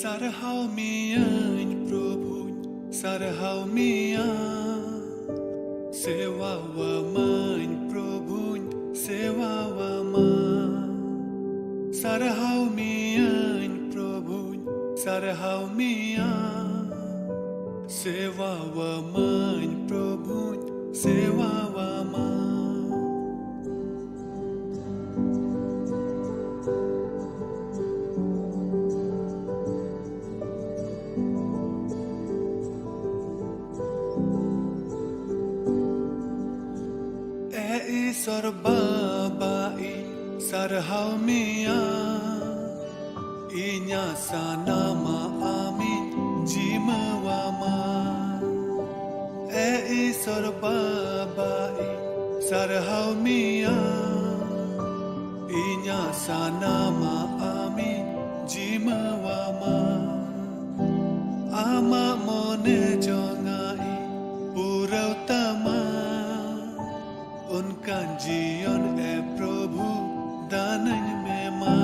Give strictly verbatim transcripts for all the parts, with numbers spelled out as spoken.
ᱥᱟᱨᱦᱟᱣ ᱢᱤᱭᱟᱹᱧ ᱯᱨᱚᱵᱷᱩᱧ, ᱥᱟᱨᱦᱟᱣ ᱢᱤᱭᱟ᱾ ᱥᱮᱣᱟᱣᱟᱢᱟᱹᱧ ᱯᱨᱚᱵᱷᱩᱧ, ᱥᱮᱣᱟᱣᱟᱢᱟ᱾ ᱥᱟᱨᱦᱟᱣ ᱢᱤᱭᱟᱹᱧ ᱯᱨᱚᱵᱷᱩᱧ, ᱥᱟᱨᱦᱟᱣ ᱢᱤᱭᱟ᱾ ᱥᱮᱣᱟᱣᱟᱢᱟᱹᱧ ᱯᱨᱚᱵᱷᱩᱧ, ᱥᱮᱣᱟᱣᱟᱢᱟ᱾ ᱮ ᱤᱥᱚᱨ ᱵᱟᱵᱟ, ᱤᱧ ᱥᱟᱨᱦᱟᱣ ᱢᱮᱭᱟ᱾ ᱤᱧᱟᱹᱜ ᱥᱟᱱᱟᱢᱟᱜ ᱟᱢᱤᱧ ᱡᱤᱢᱟᱹᱣᱟᱢᱟ᱾ ᱮ ᱤᱥᱚᱨ ᱵᱟᱵᱟ, ᱤᱧ ᱥᱟᱨᱦᱟᱣ ᱢᱮᱭᱟ᱾ ᱤᱧᱟᱹᱜ ᱥᱟᱱᱟᱢᱟᱜ ᱟᱢᱤᱧ ᱡᱤᱢᱟᱹᱣᱟᱢᱟ᱾ ᱟᱢᱟᱜ ᱢᱚᱱᱮ ᱡᱚᱝᱟᱜ ᱤᱧ ᱯᱩᱨᱟᱹᱣ ᱛᱟᱢᱟ᱾ ᱚᱱᱠᱟᱱ ᱡᱤᱭᱚᱱ ᱮ ᱯᱨᱚᱵᱷᱩ ᱫᱟᱱᱟᱹᱧ ᱢᱮ ᱢᱟ᱾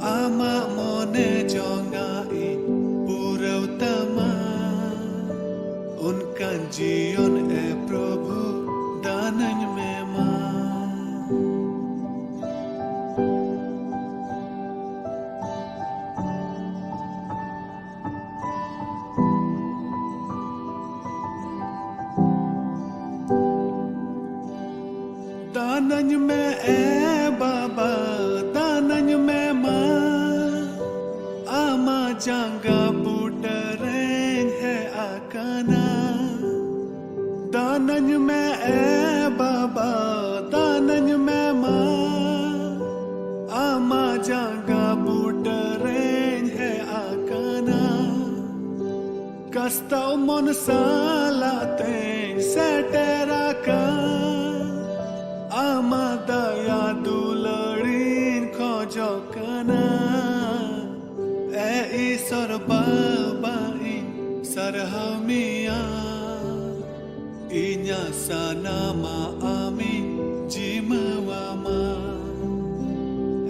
ᱟᱢᱟᱜ ᱢᱚᱱᱮ ᱡᱚᱝᱟᱜ ᱤᱧ ᱯᱩᱨᱟᱹᱣ ᱛᱟᱢᱟ᱾ ᱚᱱᱠᱟᱱ ᱡᱤᱭᱚᱱ ᱮ ᱯᱨᱚᱵᱷᱩ ᱫᱟᱱᱟᱹᱧ ᱢᱮ ᱢᱟ᱾ ᱫᱟᱱᱟᱹᱧ ᱢᱮ ᱮ ᱵᱟᱵᱟ, ᱫᱟᱱᱟᱹᱧ ᱢᱮ ᱢᱟ᱾ ᱟᱢᱟᱜ ᱡᱟᱸᱜᱟ ᱵᱩᱴᱟᱹ ᱨᱮᱧ ᱦᱮᱡ ᱟᱠᱟᱱᱟ᱾ ᱫᱟᱱᱟᱹᱧ ᱢᱮ ᱮ ᱵᱟᱵᱟ, ᱫᱟᱱᱟᱹᱧ ᱢᱮ ᱢᱟ᱾ ᱟᱢᱟᱜ ᱡᱟᱸᱜᱟ ᱵᱩᱴᱟᱹ ᱨᱮᱧ ᱦᱮᱡ ᱟᱠᱟᱱᱟ᱾ ᱠᱟᱥᱛᱟᱣ ᱢᱚᱱ ᱥᱟᱞᱟᱜ ᱛᱮᱧ ᱥᱮᱴᱮᱨ ᱟᱠᱟᱱ᱾ ᱟᱢᱟᱜ ᱫᱟᱭᱟ ᱫᱩᱞᱟᱹᱲᱤᱧ ᱠᱷᱚᱡᱚᱜ ᱠᱟᱱᱟ᱾ ᱮ ᱤᱥᱚᱨ ᱵᱟᱵᱟ, ᱤᱧ ᱥᱟᱨᱦᱟᱣ ᱢᱮᱭᱟ᱾ ᱤᱧᱟᱹᱜ ᱥᱟᱱᱟᱢᱟᱜ ᱟᱢᱤᱧ ᱡᱤᱢᱟᱹᱣᱟᱢᱟ᱾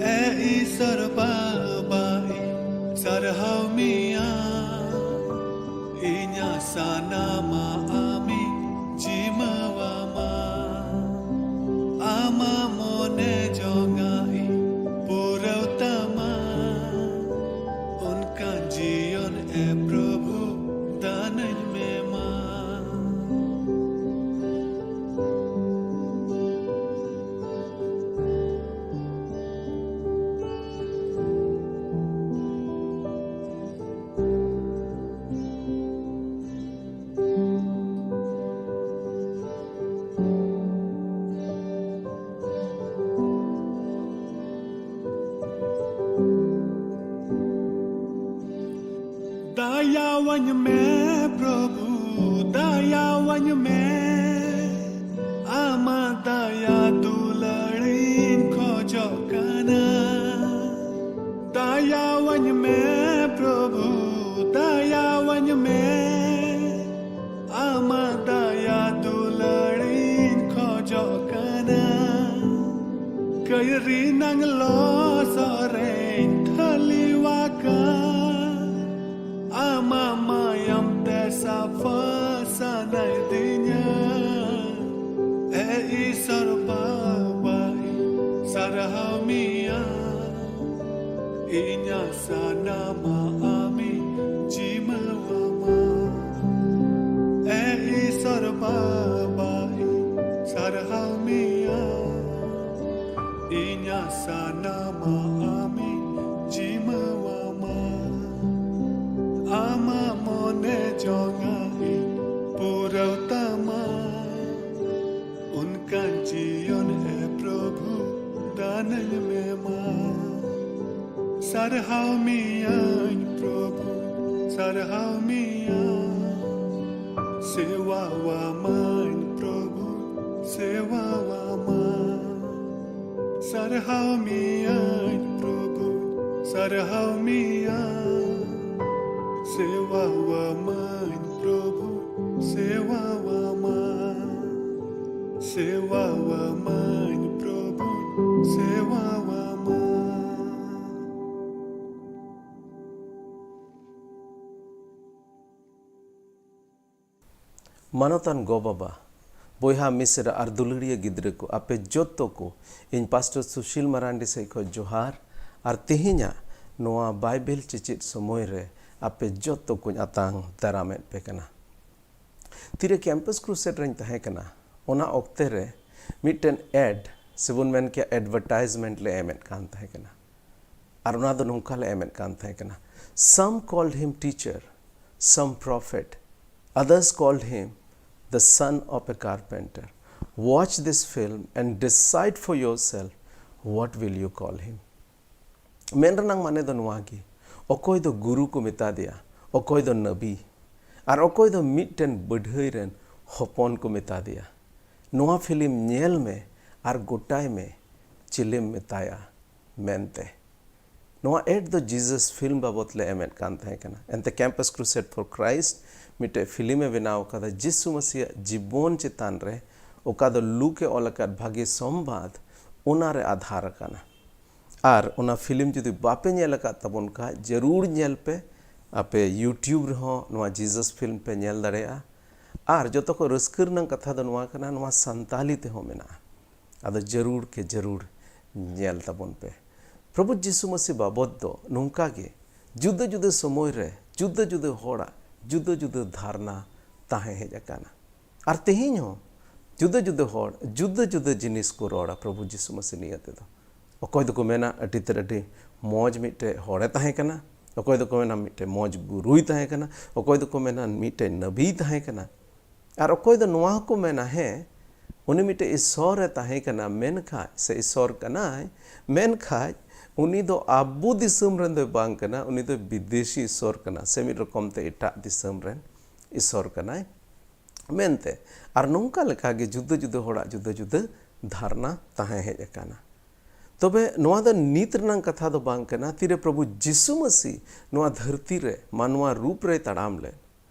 ᱮ ᱤᱥᱚᱨ ᱵᱟᱵᱟ, ᱤᱧ ᱥᱟᱨᱦᱟᱣ ᱢᱮᱭᱟ, ᱤᱧᱟᱹᱜ ᱥᱟᱱᱟᱢᱟᱜ ᱟᱢᱤᱧ ᱡᱤᱢᱟᱹᱣᱟᱢᱟ᱾ ᱟᱢᱟᱜ ᱢᱚᱱᱮ ᱡᱚᱝᱟᱜ ᱤᱧ ᱯᱩᱨᱟᱹᱣ ᱛᱟᱢᱟ, ᱚᱱᱠᱟᱱ ᱡᱤᱭᱚᱱ ᱮ ᱯᱨᱚᱵᱷᱩ ᱫᱟᱱᱟᱹᱧ ᱢᱮ ᱢᱟ᱾ ᱫᱟᱭᱟᱣᱟᱹᱧ ᱢᱮ ᱯᱨᱚᱵᱷᱩ, ᱫᱟᱭᱟᱣᱟᱹᱧ ᱢᱮ, ᱟᱢᱟᱜ ᱫᱟᱭᱟ ᱫᱩᱞᱟᱹᱲᱤᱧ ᱠᱷᱚᱡᱚᱜ ᱠᱟᱱᱟ᱾ ᱫᱟᱭᱟᱣᱟᱹᱧ ᱢᱮ ᱯᱨᱚᱵᱷᱩ, ᱫᱟᱭᱟᱣᱟᱹᱧ ᱢᱮ, ᱟᱢᱟᱜ ᱫᱟᱭᱟ ᱫᱩᱞᱟᱹᱲᱤᱧ ᱠᱷᱚᱡᱚᱜ ᱠᱟᱱᱟ᱾ ᱠᱟᱹᱭᱨᱤ ᱱᱟᱝ ᱞᱚᱥᱚᱫ ᱨᱮᱧ ᱠᱷᱟᱹᱞᱤᱣᱟᱠᱟᱱ, ᱟᱢᱟᱜ ᱢᱟᱭᱟᱢ ᱛᱮ ᱥᱟᱯᱷᱟ ᱥᱟᱱᱟᱭ ᱫᱤᱧᱟ᱾ ᱮ ᱤᱥᱚᱨ ᱵᱟᱵᱟ, ᱤᱧ ᱥᱟᱨᱦᱟᱣ ᱢᱮᱭᱟ, ᱤᱧᱟᱹᱜ ᱥᱟᱱᱟᱢᱟᱜ ᱟᱢᱤᱧ ᱡᱤᱢᱟᱹᱣᱟᱢᱟ᱾ ᱮ ᱤᱥᱚᱨ ᱵᱟᱵᱟ, ᱤᱧ ᱥᱟᱨᱦᱟᱣ ᱢᱮᱭᱟ, ᱤᱧᱟᱹᱜ ᱥᱟᱱᱟᱢᱟᱜ ᱟᱢᱤᱧ ᱡᱤᱢᱟᱹᱣᱟᱢᱟ᱾ ᱟᱢᱟᱜ ᱢᱚᱱᱮ ᱡᱚᱝᱟᱜ ᱤᱧ ᱯᱩᱨᱟᱹᱣ ᱛᱟᱢᱟ, ᱚᱱᱠᱟᱱ ᱡᱤᱭᱚᱱ ᱮ ᱯᱨᱚᱵᱷᱩ ᱫᱟᱱᱟᱹᱧ ᱢᱮ ᱢᱟ᱾ ᱥᱟᱨᱦᱟᱣ ᱢᱮᱭᱟᱹᱧ ᱯᱨᱚᱵᱷᱩ, ᱥᱟᱨᱦᱟᱣ ᱢᱮᱭᱟ᱾ ᱥᱮᱣᱟᱣᱟᱢᱟᱹᱧ ᱯᱨᱚᱵᱷᱩ, ᱥᱮᱣᱟᱣᱟᱢᱟ᱾ ᱥᱟᱨᱦᱟᱣ ᱢᱮᱭᱟᱹᱧ ᱯᱨᱚᱵᱷᱩ, ᱥᱟᱨᱦᱟᱣ ᱢᱮᱭᱟ᱾ ᱥᱮᱣᱟᱣᱟᱢᱟᱹᱧ ᱯᱨᱚᱵᱷᱩ, ᱥᱮᱣᱟᱣᱟᱢᱟ᱾ ᱥᱮᱣᱟᱣᱟᱢᱟᱹᱧ ᱯᱨᱚᱵᱷᱩ, ᱥᱮᱣᱟᱣᱟᱢᱟ᱾ ᱢᱟᱱᱚᱛᱟᱱ ᱜᱚ-ᱵᱟᱵᱟ, ᱵᱚᱭᱦᱟ ᱢᱤᱥᱨᱟ ᱟᱨ ᱫᱩᱞᱟᱹᱲᱤᱭᱟᱹ ᱜᱤᱫᱽᱨᱟᱹ ᱠᱚ, ᱟᱯᱮ ᱡᱚᱛᱚ ᱠᱚ ᱤᱧ ᱯᱟᱥᱴᱚᱨ ᱥᱩᱥᱤᱞ ᱢᱟᱨᱟᱱᱰᱤ ᱥᱮᱡ ᱠᱷᱚᱱ ᱡᱚᱦᱟᱨ᱾ ᱟᱨ ᱛᱮᱦᱮᱧᱟᱜ ᱱᱚᱣᱟ ᱵᱟᱭᱵᱮᱞ ᱪᱮᱪᱮᱫ ᱥᱚᱢᱚᱭ ᱨᱮ ᱟᱯᱮ ᱡᱚᱛᱚ ᱠᱚᱧ ᱟᱛᱟᱝ ᱫᱟᱨᱟᱢᱮᱫ ᱯᱮ ᱠᱟᱱᱟ᱾ ᱛᱤᱨᱮ ᱠᱮᱢᱯᱟᱥ ᱠᱨᱩᱥᱮᱰ ᱨᱮᱧ ᱛᱟᱦᱮᱸ ᱠᱟᱱᱟ, ᱚᱱᱟ ᱚᱠᱛᱮ ᱨᱮ ᱢᱤᱫᱴᱮᱱ ᱮᱰ, ᱥᱮᱵᱚᱱ ᱢᱮᱱ ᱠᱮᱭᱟ ᱮᱰᱵᱷᱟᱨᱴᱟᱭᱤᱡᱽᱢᱮᱱᱴ ᱞᱮ ᱮᱢᱮᱫ ᱠᱟᱱ ᱛᱟᱦᱮᱸ ᱠᱟᱱᱟ᱾ ᱟᱨ ᱚᱱᱟ ᱫᱚ ᱱᱚᱝᱠᱟ ᱞᱮ ᱮᱢᱮᱫ ᱠᱟᱱ ᱛᱟᱦᱮᱸ ᱠᱟᱱᱟ, "Some called him teacher, some prophet, others called him the son of a carpenter. Watch this film and decide for yourself, what will you call him?" ᱢᱮᱱ ᱨᱮᱱᱟᱜ ᱢᱟᱱᱮ ᱫᱚ ᱱᱚᱣᱟ ᱜᱮ, ᱚᱠᱚᱭ ᱫᱚ ᱜᱩᱨᱩ ᱠᱚ ᱢᱮᱛᱟ ᱫᱮᱭᱟ, ᱚᱠᱚᱭ ᱫᱚ ᱱᱟᱵᱤ, ᱟᱨ ᱚᱠᱚᱭ ᱫᱚ ᱢᱤᱫᱴᱮᱱ ᱵᱟᱹᱰᱷᱟᱹᱭ ᱨᱮᱱ ᱦᱚᱯᱚᱱ ᱠᱚ ᱢᱮᱛᱟ ᱫᱮᱭᱟ᱾ ᱱᱚᱣᱟ ᱯᱷᱤᱞᱢ ᱧᱮᱞ ᱢᱮ ᱟᱨ ᱜᱚᱴᱟᱭ ᱢᱮ ᱪᱤᱞᱤᱢ ᱢᱮᱛᱟᱭᱟ ᱢᱮᱱᱛᱮ᱾ ᱱᱚᱣᱟ ᱮᱰ ᱫᱚ ᱡᱤᱥᱟᱥ ᱯᱷᱤᱞᱢ ᱵᱟᱵᱚᱛ ᱞᱮ ᱮᱢᱮᱫ ᱠᱟᱱ ᱛᱟᱦᱮᱸ ᱠᱟᱱᱟ᱾ ᱮᱱᱛᱮ ᱠᱮᱢᱯᱟᱥ ᱠᱨᱩᱥᱮᱰ ᱯᱷᱚᱨ ᱠᱨᱟᱭᱤᱥᱴ ᱢᱤᱫᱴᱮᱡ ᱯᱷᱤᱞᱢ ᱮ ᱵᱮᱱᱟᱣ ᱟᱠᱟᱫᱟ ᱡᱤᱥᱩ ᱢᱟᱹᱥᱤᱭᱟᱜ ᱡᱤᱵᱚᱱ ᱪᱮᱛᱟᱱ ᱨᱮ, ᱚᱠᱟ ᱫᱚ ᱞᱩᱠ ᱮ ᱚᱞ ᱟᱠᱟᱫ ᱵᱷᱟᱹᱜᱤ ᱥᱚᱢᱵᱟᱫ, ᱚᱱᱟ ᱨᱮ ᱟᱫᱷᱟᱨ ᱟᱠᱟᱱᱟ᱾ ᱟᱨ ᱚᱱᱟ ᱯᱷᱤᱞᱢ ᱡᱩᱫᱤ ᱵᱟᱯᱮ ᱧᱮᱞ ᱟᱠᱟᱫ ᱛᱟᱵᱚᱱ ᱠᱷᱟᱡ, ᱡᱟᱹᱨᱩᱲ ᱧᱮᱞ ᱯᱮ᱾ ᱟᱯᱮ YouTube ᱨᱮᱦᱚᱸ ᱱᱚᱣᱟ ᱡᱤᱥᱟᱥ ᱯᱷᱤᱞᱢ ᱯᱮ ᱧᱮᱞ ᱫᱟᱲᱮᱭᱟᱜᱼᱟ᱾ ᱟᱨ ᱡᱚᱛᱚ ᱠᱷᱚᱱ ᱨᱟᱹᱥᱠᱟᱹ ᱨᱮᱱᱟᱜ ᱠᱟᱛᱷᱟ ᱫᱚ ᱱᱚᱣᱟ ᱠᱟᱱᱟ, ᱱᱚᱣᱟ ᱥᱟᱱᱛᱟᱞᱤ ᱛᱮᱦᱚᱸ ᱢᱮᱱᱟᱜᱼᱟ᱾ ᱟᱫᱚ ᱡᱟᱹᱨᱩᱲ ᱠᱮ ᱡᱟᱹᱨᱩᱲ ᱧᱮᱞ ᱛᱟᱵᱚᱱ ᱯᱮ᱾ ᱯᱨᱚᱵᱷᱩ ᱡᱤᱥᱩ ᱢᱟᱹᱥᱤ ᱵᱟᱵᱚᱛ ᱫᱚ ᱱᱚᱝᱠᱟ ᱜᱮ ᱡᱩᱫᱟᱹ ᱡᱩᱫᱟᱹ ᱥᱚᱢᱚᱭ ᱨᱮ ᱡᱩᱫᱟᱹ ᱡᱩᱫᱟᱹ ᱦᱚᱲᱟᱜ ᱡᱩᱫᱟᱹ ᱡᱩᱫᱟᱹ ᱫᱷᱟᱨᱱᱟ ᱛᱟᱦᱮᱸ ᱦᱮᱡ ᱟᱠᱟᱱᱟ᱾ ᱟᱨ ᱛᱮᱦᱮᱧ ᱦᱚᱸ ᱡᱩᱫᱟᱹ ᱡᱩᱫᱟᱹ ᱦᱚᱲ ᱡᱩᱫᱟᱹ ᱡᱩᱫᱟᱹ ᱡᱤᱱᱤᱥ ᱠᱚ ᱨᱚᱲᱟ ᱯᱨᱚᱵᱷᱩ ᱡᱤᱥᱩ ᱢᱟᱹᱥᱤ ᱱᱤᱭᱟᱹ ᱛᱮᱫᱚ᱾ ᱚᱠᱚᱭ ᱫᱚᱠᱚ ᱢᱮᱱᱟ ᱟᱹᱰᱤ ᱛᱮᱫ ᱟᱹᱰᱤ ᱢᱚᱡᱽ ᱢᱤᱫᱴᱮᱡ ᱦᱚᱲᱮ ᱛᱟᱦᱮᱸ ᱠᱟᱱᱟ, ᱚᱠᱚᱭ ᱫᱚᱠᱚ ᱢᱮᱱᱟ ᱢᱤᱫᱴᱮᱡ ᱢᱚᱡᱽ ᱜᱩᱨᱩᱭ ᱛᱟᱦᱮᱸ ᱠᱟᱱᱟ, ᱚᱠᱚᱭ ᱫᱚᱠᱚ ᱢᱮᱱᱟ ᱢᱤᱫᱴᱮᱡ ᱱᱟᱵᱤᱭ ᱛᱟᱦᱮᱸ ᱠᱟᱱᱟ᱾ ᱟᱨ ᱚᱠᱚᱭ ᱫᱚ ᱱᱚᱣᱟ ᱦᱚᱸᱠᱚ ᱢᱮᱱᱟ, ᱦᱮᱸ, ᱩᱱᱤ ᱢᱤᱫᱴᱮᱡ ᱤᱥᱥᱚᱨᱮ ᱛᱟᱦᱮᱸ ᱠᱟᱱᱟ, ᱢᱮᱱᱠᱷᱟᱡ, ᱥᱮ ᱤᱥᱥᱚᱨ ᱠᱟᱱᱟᱭ, ᱢᱮᱱᱠᱷᱟᱡ ᱩᱱᱤ ᱫᱚ ᱟᱵᱚ ᱫᱤᱥᱚᱢ ᱨᱮᱱ ᱫᱚᱭ ᱵᱟᱝ ᱠᱟᱱᱟ, ᱩᱱᱤ ᱫᱚ ᱵᱤᱫᱮᱥᱤ ᱤᱥᱥᱚᱨ ᱠᱟᱱᱟ, ᱥᱮ ᱢᱤᱫ ᱨᱚᱠᱚᱢ ᱛᱮ ᱮᱴᱟᱜ ᱫᱤᱥᱚᱢ ᱨᱮᱱ ᱤᱥᱥᱚᱨ ᱠᱟᱱᱟᱭ ᱢᱮᱱᱛᱮ᱾ ᱟᱨ ᱱᱚᱝᱠᱟ ᱞᱮᱠᱟᱜᱮ ᱡᱩᱫᱟᱹ ᱡᱩᱫᱟᱹ ᱦᱚᱲᱟᱜ ᱡᱩᱫᱟᱹ ᱡᱩᱫᱟᱹ ᱫᱷᱟᱨᱱᱟ ᱛᱟᱦᱮᱸ ᱦᱮᱡ ᱟᱠᱟᱱᱟ᱾ ᱛᱚᱵᱮ ᱱᱚᱣᱟ ᱫᱚ ᱱᱤᱛ ᱨᱮᱱᱟᱜ ᱠᱟᱛᱷᱟ ᱫᱚ ᱵᱟᱝ ᱠᱟᱱᱟ᱾ ᱛᱤᱨᱮ ᱯᱨᱚᱵᱷᱩ ᱡᱤᱥᱩ ᱢᱟᱹᱥᱤ ᱱᱚᱣᱟ ᱫᱷᱟᱹᱨᱛᱤ ᱨᱮ ᱢᱟᱱᱣᱟ ᱨᱩᱯ ᱨᱮᱭ ᱛᱟᱲᱟᱢ ᱞᱮᱫ,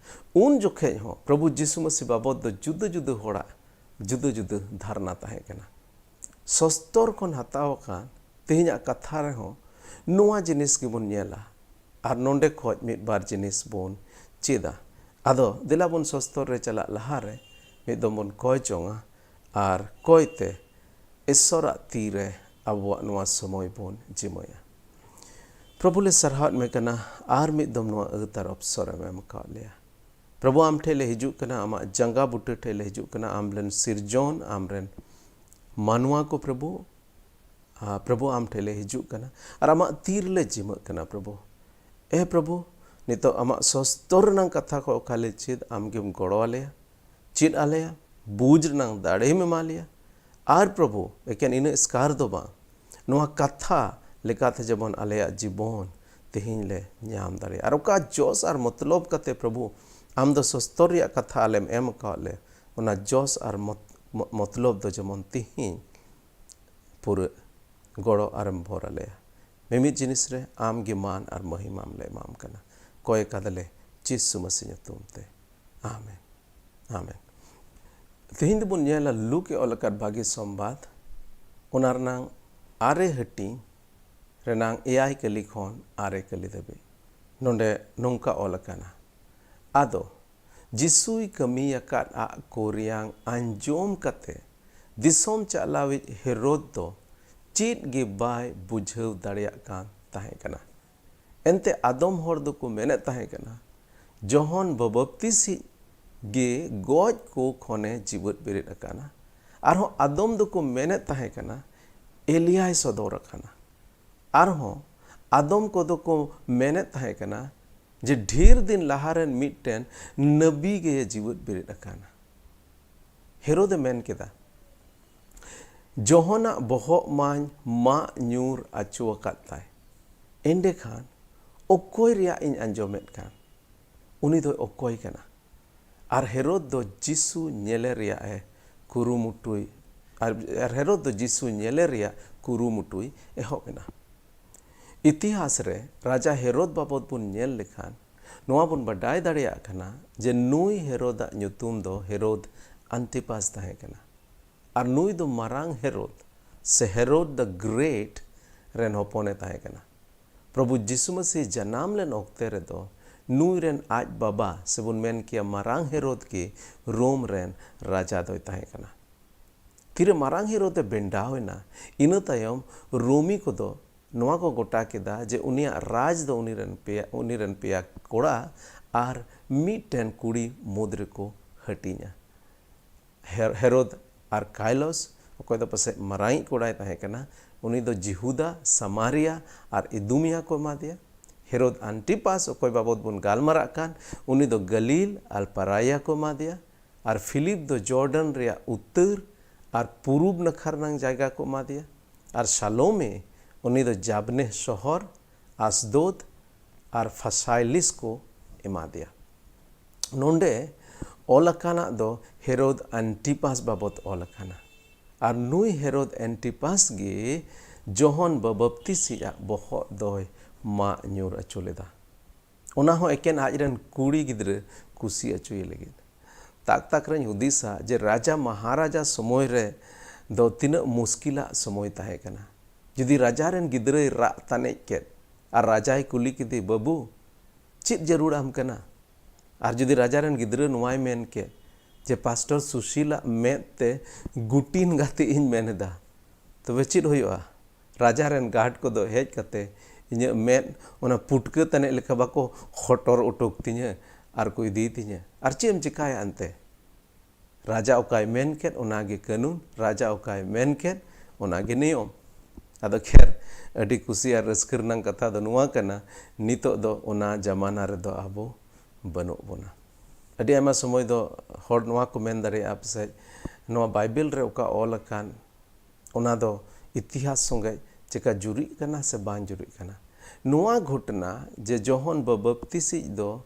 ᱩᱱ ᱡᱚᱠᱷᱮᱡ ᱦᱚᱸ ᱯᱨᱚᱵᱷᱩ ᱡᱤᱥᱩ ᱢᱟᱹᱥᱤ ᱵᱟᱵᱚᱛ ᱫᱚ ᱡᱩᱫᱟᱹ ᱡᱩᱫᱟᱹ ᱦᱚᱲᱟᱜ ᱡᱩᱫᱟᱹ ᱡᱩᱫᱟᱹ ᱫᱷᱟᱨᱱᱟ ᱛᱟᱦᱮᱸ ᱠᱟᱱᱟ᱾ ᱥᱚᱥᱛᱚᱨ ᱠᱷᱚᱱ ᱦᱟᱛᱟᱣ ᱟᱠᱟᱱ ᱛᱮᱦᱮᱧᱟᱜ ᱠᱟᱛᱷᱟ ᱨᱮᱦᱚᱸ ᱱᱚᱣᱟ ᱡᱤᱱᱤᱥ ᱜᱮᱵᱚᱱ ᱧᱮᱞᱟ᱾ ᱟᱨ ᱱᱚᱰᱮ ᱠᱷᱚᱡ ᱢᱤᱫ ᱵᱟᱨ ᱡᱤᱱᱤᱥ ᱵᱚᱱ ᱪᱮᱫᱟ᱾ ᱟᱫᱚ ᱫᱮᱞᱟ ᱵᱚᱱ ᱥᱚᱥᱛᱚᱨ ᱨᱮ ᱪᱟᱞᱟᱜ ᱞᱟᱦᱟᱨᱮ ᱢᱤᱫ ᱫᱚᱢ ᱵᱚᱱ ᱠᱚᱭ ᱡᱚᱝᱟ ᱟᱨ ᱠᱚᱭᱛᱮ ᱤᱥᱥᱚᱨᱟᱜ ᱛᱤᱨᱮ ᱟᱵᱚᱣᱟᱜ ᱱᱚᱣᱟ ᱥᱚᱢᱚᱭ ᱵᱚᱱ ᱡᱤᱢᱟᱹᱭᱟ᱾ ᱯᱨᱚᱵᱷᱩ ᱞᱮ ᱥᱟᱨᱦᱟᱣᱮᱫ ᱢᱮ ᱠᱟᱱᱟ, ᱟᱨ ᱢᱤᱫ ᱫᱚᱢ ᱱᱚᱣᱟ ᱟᱹᱛ ᱟᱨ ᱚᱯᱥᱚᱨ ᱮᱢ ᱮᱢ ᱟᱠᱟᱫ ᱞᱮᱭᱟ᱾ ᱯᱨᱚᱵᱷᱩ ᱟᱢ ᱴᱷᱮᱱ ᱞᱮ ᱦᱤᱡᱩᱜ ᱠᱟᱱᱟ, ᱟᱢᱟᱜ ᱡᱟᱸᱜᱟ ᱵᱩᱴᱟᱹ ᱴᱷᱮᱱ ᱞᱮ ᱦᱤᱡᱩᱜ ᱠᱟᱱᱟ, ᱟᱢ ᱨᱮᱱ ᱥᱤᱨᱡᱚᱱ, ᱟᱢ ᱨᱮᱱ ᱢᱟᱱᱣᱟ ᱠᱚ ᱯᱨᱚᱵᱷᱩ, ᱟᱨ ᱯᱨᱚᱵᱷᱩ ᱟᱢ ᱴᱷᱮᱱ ᱞᱮ ᱦᱤᱡᱩᱜ ᱠᱟᱱᱟ ᱟᱨ ᱟᱢᱟᱜ ᱛᱤ ᱨᱮᱞᱮ ᱡᱤᱢᱟᱹᱜ ᱠᱟᱱᱟ ᱯᱨᱚᱵᱷᱩ᱾ ᱮ ᱯᱨᱚᱵᱷᱩ, ᱱᱤᱛᱚᱜ ᱟᱢᱟᱜ ᱥᱚᱥᱛᱚᱨ ᱨᱮᱱᱟᱜ ᱠᱟᱛᱷᱟ ᱠᱚ ᱚᱠᱟ ᱞᱮ ᱪᱮᱫ, ᱟᱢ ᱜᱮᱢ ᱜᱚᱲᱚ ᱟᱞᱮᱭᱟ, ᱪᱮᱫ ᱟᱞᱮᱭᱟ, ᱵᱩᱡᱽ ᱨᱮᱱᱟᱜ ᱫᱟᱲᱮᱢ ᱮᱢᱟ ᱞᱮᱭᱟ᱾ ᱟᱨ ᱯᱨᱚᱵᱷᱩ, ᱮᱠᱮᱱ ᱤᱱᱟᱹ ᱮᱥᱠᱟᱨ ᱫᱚ ᱵᱟᱝ, ᱱᱚᱣᱟ ᱠᱟᱛᱷᱟ ᱞᱮᱠᱟᱛᱮ ᱡᱮᱢᱚᱱ ᱟᱞᱮᱭᱟᱜ ᱡᱤᱵᱚᱱ ᱛᱮᱦᱮᱧ ᱞᱮ ᱧᱟᱢ ᱫᱟᱲᱮᱭᱟᱜᱼᱟ᱾ ᱟᱨ ᱚᱠᱟ ᱡᱚᱥ ᱟᱨ ᱢᱚᱛᱞᱚᱵ ᱠᱟᱛᱮ ᱯᱨᱚᱵᱷᱩ ᱟᱢ ᱫᱚ ᱥᱚᱥᱛᱚᱨ ᱨᱮᱭᱟᱜ ᱠᱟᱛᱷᱟ ᱟᱞᱮᱢ ᱮᱢ ᱟᱠᱟᱫ ᱞᱮ, ᱚᱱᱟ ᱡᱚᱥ ᱟᱨ ᱢᱚᱛ-, ᱢᱚ-, ᱢᱚᱛᱞᱚᱵ ᱫᱚ ᱡᱮᱢᱚᱱ ᱛᱮᱦᱮᱧ ᱯᱩᱨᱟᱹ ᱜᱚᱲᱚ ᱟᱨᱮᱢ ᱵᱷᱚᱨ ᱟᱞᱮᱭᱟ᱾ ᱢᱤᱢᱤᱫ ᱡᱤᱱᱤᱥ ᱨᱮ ᱟᱢ ᱜᱮ ᱢᱟᱱ ᱟᱨ ᱢᱚᱦᱤᱢᱟᱢ ᱞᱮ ᱮᱢᱟᱢ ᱠᱟᱱᱟ᱾ ᱠᱚᱭ ᱠᱟᱫᱟᱞᱮ ᱡᱤᱥᱩ ᱢᱟᱹᱥᱤ ᱧᱩᱛᱩᱢ ᱛᱮ᱾ ᱟᱢᱮᱱ᱾ ᱟᱢᱮᱱ᱾ ᱛᱮᱦᱮᱧ ᱫᱚᱵᱚᱱ ᱧᱮᱞᱟ ᱞᱩᱠ ᱮ ᱚᱞ ᱟᱠᱟᱫ ᱵᱷᱟᱹᱜᱤ ᱥᱚᱢᱵᱟᱫ, ᱚᱱᱟ ᱨᱮᱱᱟᱝ ᱟᱨᱮ ᱦᱟᱹᱴᱤᱧ ᱨᱮᱱᱟᱝ ᱮᱭᱟᱭ ᱠᱟᱹᱞᱤ ᱠᱷᱚᱱ ᱟᱨᱮ ᱠᱟᱹᱞᱤ ᱫᱷᱟᱹᱵᱤᱡ᱾ ᱱᱚᱰᱮ ᱱᱚᱝᱠᱟ ᱚᱞ ᱟᱠᱟᱱᱟ, ᱟᱫᱚ ᱡᱤᱥᱩᱭ ᱠᱟᱹᱢᱤ ᱟᱠᱟᱫ ᱟᱜ ᱠᱚ ᱨᱮᱭᱟᱝ ᱟᱸᱡᱚᱢ ᱠᱟᱛᱮ ᱫᱤᱥᱚᱢ ᱪᱟᱞᱟᱣᱤᱡ ᱦᱮᱨᱳᱫ ᱫᱚ ᱪᱮᱫ ᱜᱮ ᱵᱟᱭ ᱵᱩᱡᱷᱟᱹᱣ ᱫᱟᱲᱮᱭᱟᱜ ᱠᱟᱱ ᱛᱟᱦᱮᱸ ᱠᱟᱱᱟ᱾ ᱮᱱᱛᱮ ᱟᱫᱚᱢ ᱦᱚᱲ ᱫᱚᱠᱚ ᱢᱮᱱᱮᱫ ᱛᱟᱦᱮᱸ ᱠᱟᱱᱟ, ᱡᱚᱦᱚᱱ ᱵᱟᱵᱚᱯᱛᱤᱥᱤᱡ ᱜᱮ ᱜᱚᱡ ᱠᱚ ᱠᱷᱚᱱᱮ ᱡᱤᱣᱮᱫ ᱵᱮᱨᱮᱫ ᱟᱠᱟᱱᱟ᱾ ᱟᱨᱦᱚᱸ ᱟᱫᱚᱢ ᱫᱚᱠᱚ ᱢᱮᱱᱮᱫ ᱛᱟᱦᱮᱸ ᱠᱟᱱᱟ, ᱮᱞᱤᱭᱟᱭ ᱥᱚᱫᱚᱨ ᱟᱠᱟᱱᱟ᱾ ᱟᱨᱦᱚᱸ ᱟᱫᱚᱢ ᱠᱚᱫᱚ ᱠᱚ ᱢᱮᱱᱮᱫ ᱛᱟᱦᱮᱸ ᱠᱟᱱᱟ ᱡᱮ ᱰᱷᱮᱨ ᱫᱤᱱ ᱞᱟᱦᱟ ᱨᱮᱱ ᱢᱤᱫᱴᱮᱱ ᱱᱟᱹᱵᱤ ᱜᱮ ᱡᱤᱣᱮᱫ ᱵᱮᱨᱮᱫ ᱟᱠᱟᱱᱟ᱾ ᱦᱮᱨᱳᱫᱮ ᱢᱮᱱ ᱠᱮᱫᱟ, ᱡᱚᱦᱚᱱᱟᱜ ᱵᱚᱦᱚᱜ ᱢᱟᱧ ᱢᱟᱜ ᱧᱩᱨ ᱟᱹᱪᱩ ᱟᱠᱟᱫ ᱛᱟᱭ, ᱮᱸᱰᱮᱠᱷᱟᱱ ᱚᱠᱚᱭ ᱨᱮᱭᱟᱜ ᱤᱧ ᱟᱸᱡᱚᱢᱮᱫ ᱠᱟᱱ? ᱩᱱᱤ ᱫᱚᱭ ᱚᱠᱚᱭ ᱠᱟᱱᱟ? ᱟᱨ ᱦᱮᱨᱳᱫ ᱫᱚ ᱡᱤᱥᱩ ᱧᱮᱞᱮ ᱨᱮᱭᱟᱜ ᱮ ᱠᱩᱨᱩᱢᱩᱴᱩᱭ, ᱟᱨ, ᱟᱨ ᱦᱮᱨᱳᱫ ᱫᱚ ᱡᱤᱥᱩ ᱧᱮᱞᱮ ᱨᱮᱭᱟᱜ ᱠᱩᱨᱩᱢᱩᱴᱩᱭ ᱮᱦᱚᱵ ᱮᱱᱟ᱾ ᱤᱛᱤᱦᱟᱥ ᱨᱮ ᱨᱟᱡᱟ ᱦᱮᱨᱳᱫ ᱵᱟᱵᱚᱫ ᱵᱚᱱ ᱧᱮᱞ ᱞᱮᱠᱷᱟᱱ, ᱱᱚᱣᱟ ᱵᱚᱱ ᱵᱟᱰᱟᱭ ᱫᱟᱲᱮᱭᱟᱜ ᱠᱟᱱᱟ ᱡᱮ ᱱᱩᱭ ᱦᱮᱨᱳᱫᱟᱜ ᱧᱩᱛᱩᱢ ᱫᱚ ᱦᱮᱨᱳᱫ ᱟᱱᱛᱤᱯᱟᱥ ᱛᱟᱦᱮᱸ ᱠᱟᱱᱟ᱾ ᱟᱨ ᱱᱩᱭ ᱫᱚ ᱢᱟᱨᱟᱝ ᱦᱮᱨᱳᱫ ᱥᱮ ᱦᱮᱨᱳᱫ the Great ᱨᱮᱱ ᱦᱚᱯᱚᱱᱮ ᱛᱟᱦᱮᱸ ᱠᱟᱱᱟ᱾ ᱯᱨᱚᱵᱷᱩ ᱡᱤᱥᱩ ᱢᱟᱹᱥᱤᱦ ᱡᱟᱱᱟᱢ ᱞᱮᱱ ᱚᱠᱛᱮ ᱨᱮᱫᱚ ᱱᱩᱭ ᱨᱮᱱ ᱟᱡ ᱵᱟᱵᱟ, ᱥᱮᱵᱚᱱ ᱢᱮᱱ ᱠᱮᱭᱟ ᱢᱟᱨᱟᱝ ᱦᱮᱨᱳᱫ ᱜᱮ ᱨᱳᱢ ᱨᱮᱱ ᱨᱟᱡᱟ ᱫᱚᱭ ᱛᱟᱦᱮᱸ ᱠᱟᱱᱟ᱾ ᱛᱤᱨᱮ ᱢᱟᱨᱟᱝ ᱦᱮᱨᱳᱫ ᱮ ᱵᱮᱱᱰᱟᱣ ᱮᱱᱟ, ᱤᱱᱟᱹ ᱛᱟᱭᱚᱢ ᱨᱳᱢᱤ ᱠᱚᱫᱚ ᱱᱚᱣᱟ ᱠᱚ ᱜᱚᱴᱟ ᱠᱮᱫᱟ ᱡᱮ ᱩᱱᱤᱭᱟᱜ ᱨᱟᱡᱽ ᱫᱚ ᱩᱱᱤ ᱨᱮᱱ ᱯᱮᱭᱟ, ᱩᱱᱤ ᱨᱮᱱ ᱯᱮᱭᱟ ᱠᱚᱲᱟ ᱟᱨ ᱢᱤᱫᱴᱮᱱ ᱠᱩᱲᱤ ᱢᱩᱫᱽ ᱨᱮᱠᱚ ᱦᱟᱹᱴᱤᱧᱟ᱾ ᱦᱮᱨ-, ᱦᱮᱨᱳᱫ ᱟᱨ ᱠᱟᱭᱞᱚᱥ, ᱚᱠᱚᱭ ᱫᱚ ᱯᱟᱥᱮᱡ ᱢᱟᱨᱟᱝᱤᱡ ᱠᱚᱲᱟᱭ ᱛᱟᱦᱮᱸ ᱠᱟᱱᱟ, ᱩᱱᱤ ᱫᱚ ᱡᱤᱦᱩᱫᱟ, ᱥᱟᱢᱟᱨᱤᱭᱟ ᱟᱨ ᱤᱫᱩᱢᱤᱭᱟ ᱠᱚ ᱮᱢᱟ ᱫᱮᱭᱟ᱾ ᱦᱮᱨᱳᱫ ᱟᱱᱴᱤᱯᱟᱥ, ᱚᱠᱚᱭ ᱵᱟᱵᱚᱫ ᱵᱚᱱ ᱜᱟᱞᱢᱟᱨᱟᱜ ᱠᱟᱱ, ᱩᱱᱤ ᱫᱚ ᱜᱟᱞᱤᱞ ᱟᱨ ᱯᱟᱨᱟᱭᱟ ᱠᱚ ᱮᱢᱟ ᱫᱮᱭᱟ᱾ ᱟᱨ ᱯᱷᱤᱞᱤᱯ ᱫᱚ ᱡᱚᱨᱰᱟᱱ ᱨᱮᱭᱟᱜ ᱩᱛᱛᱚᱨ ᱟᱨ ᱯᱩᱨᱩᱵ ᱱᱟᱠᱷᱟ ᱨᱮᱱᱟᱝ ᱡᱟᱭᱜᱟ ᱠᱚ ᱮᱢᱟ ᱫᱮᱭᱟ᱾ ᱟᱨ ᱥᱟᱞᱳᱢᱮ, ᱩᱱᱤ ᱫᱚ ᱡᱟᱵᱱᱮᱦ ᱥᱚᱦᱚᱨ, ᱟᱥᱫᱳᱫ ᱟᱨ ᱯᱷᱟᱥᱟᱭᱞᱤᱥ ᱠᱚ ᱮᱢᱟ ᱫᱮᱭᱟ᱾ ᱱᱚᱰᱮ ᱚᱞ ᱟᱠᱟᱱᱟᱜ ᱫᱚ ᱦᱮᱨᱳᱫ ᱟᱱᱴᱤᱯᱟᱥ ᱵᱟᱵᱚᱫ ᱚᱞ ᱟᱠᱟᱱᱟ᱾ ᱟᱨ ᱱᱩᱭ ᱦᱮᱨᱳᱫ ᱟᱱᱴᱤᱯᱟᱥ ᱜᱮ ᱡᱚᱦᱚᱱ ᱵᱟᱵᱟᱯᱛᱤᱥᱤᱡ ᱟᱜ ᱵᱚᱦᱚᱜ ᱫᱚᱭ ᱢᱟᱜ ᱧᱩᱨ ᱚᱪᱚ ᱞᱮᱫᱟ᱾ ᱚᱱᱟ ᱦᱚᱸ ᱮᱠᱮᱱ ᱟᱡ ᱨᱮᱱ ᱠᱩᱲᱤ ᱜᱤᱫᱽᱨᱟᱹ ᱠᱩᱥᱤ ᱚᱪᱚᱭᱮ ᱞᱟᱹᱜᱤᱫ᱾ ᱛᱟᱠ ᱛᱟᱠ ᱨᱮᱧ ᱦᱩᱫᱤᱥᱟ ᱡᱮ ᱨᱟᱡᱟ ᱢᱟᱦᱟᱨᱟᱡᱟ ᱥᱚᱢᱚᱭ ᱨᱮ ᱫᱚ ᱛᱤᱱᱟᱹᱜ ᱢᱩᱥᱠᱤᱞᱟᱜ ᱥᱚᱢᱚᱭ ᱛᱟᱦᱮᱸ ᱠᱟᱱᱟ᱾ ᱡᱩᱫᱤ ᱨᱟᱡᱟ ᱨᱮᱱ ᱜᱤᱫᱽᱨᱟᱹᱭ ᱨᱟᱜ ᱛᱟᱱᱮᱡ ᱠᱮᱫ ᱟᱨ ᱨᱟᱡᱟᱭ ᱠᱩᱞᱤ ᱠᱮᱫᱮ, "ᱵᱟᱹᱵᱩ, ᱪᱮᱫ ᱡᱟᱹᱨᱩᱲᱟᱢ ᱠᱟᱱᱟ?" ᱟᱨ ᱡᱩᱫᱤ ᱨᱟᱡᱟ ᱨᱮᱱ ᱜᱤᱫᱽᱨᱟᱹ ᱱᱚᱣᱟᱭ ᱢᱮᱱ ᱠᱮᱫ ᱡᱮ, "ᱯᱟᱥᱴᱚᱨ ᱥᱩᱥᱤᱞᱟᱜ ᱢᱮᱫ ᱛᱮ ᱜᱩᱴᱤᱱ ᱜᱟᱛᱮᱜ ᱤᱧ ᱢᱮᱱ ᱮᱫᱟ", ᱛᱚᱵᱮ ᱪᱮᱫ ᱦᱩᱭᱩᱜᱼᱟ? ᱨᱟᱡᱟ ᱨᱮᱱ ᱜᱟᱨᱰ ᱠᱚᱫᱚ ᱦᱮᱡ ᱠᱟᱛᱮ ᱤᱧᱟᱹᱜ ᱢᱮᱫ ᱚᱱᱟ ᱯᱩᱴᱠᱟᱹ ᱛᱟᱱᱮᱡ ᱞᱮᱠᱟ ᱵᱟᱠᱚ ᱦᱚᱴᱚᱨ ᱚᱴᱚᱠ ᱛᱤᱧᱟᱹ ᱟᱨ ᱠᱚ ᱤᱫᱤᱭ ᱛᱤᱧᱟᱹ᱾ ᱟᱨ ᱪᱮᱫ ᱮᱢ ᱪᱮᱠᱟᱭᱟ ᱮᱱᱛᱮ? ᱨᱟᱡᱟ ᱚᱠᱟᱭ ᱢᱮᱱ ᱠᱮᱫ, ᱚᱱᱟ ᱜᱮ ᱠᱟᱹᱱᱩᱱ, ᱨᱟᱡᱟ ᱚᱠᱟᱭ ᱢᱮᱱ ᱠᱮᱫ, ᱚᱱᱟ ᱜᱮ ᱱᱤᱭᱚᱢ᱾ ᱟᱫᱚ ᱠᱷᱮᱨ, ᱟᱹᱰᱤ ᱠᱩᱥᱤ ᱟᱨ ᱨᱟᱹᱥᱠᱟᱹ ᱨᱮᱱᱟᱜ ᱠᱟᱛᱷᱟ ᱫᱚ ᱱᱚᱣᱟ ᱠᱟᱱᱟ, ᱱᱤᱛᱚᱜ ᱫᱚ ᱚᱱᱟ ᱡᱟᱢᱟᱱᱟ ᱨᱮᱫᱚ ᱟᱵᱚ ᱵᱟᱹᱱᱩᱜ ᱵᱚᱱᱟ᱾ ᱟᱹᱰᱤ ᱟᱭᱢᱟ ᱥᱚᱢᱚᱭ ᱫᱚ ᱦᱚᱲ ᱱᱚᱣᱟ ᱠᱚ ᱢᱮᱱ ᱫᱟᱲᱮᱭᱟᱜᱼᱟ ᱯᱟᱥᱮᱡ, ᱱᱚᱣᱟ ᱵᱟᱭᱵᱮᱞ ᱨᱮ ᱚᱠᱟ ᱚᱞ ᱟᱠᱟᱱ, ᱚᱱᱟ ᱫᱚ ᱤᱛᱤᱦᱟᱥ ᱥᱚᱸᱜᱮ ᱪᱮᱠᱟ ᱡᱩᱨᱤᱜ ᱠᱟᱱᱟ ᱥᱮ ᱵᱟᱝ ᱡᱩᱨᱤᱜ ᱠᱟᱱᱟ? ᱱᱚᱣᱟ ᱜᱷᱚᱴᱚᱱᱟ ᱡᱮ ᱡᱚᱦᱚᱱ ᱵᱟᱵᱟᱯᱛᱤᱥᱤᱡ ᱫᱚ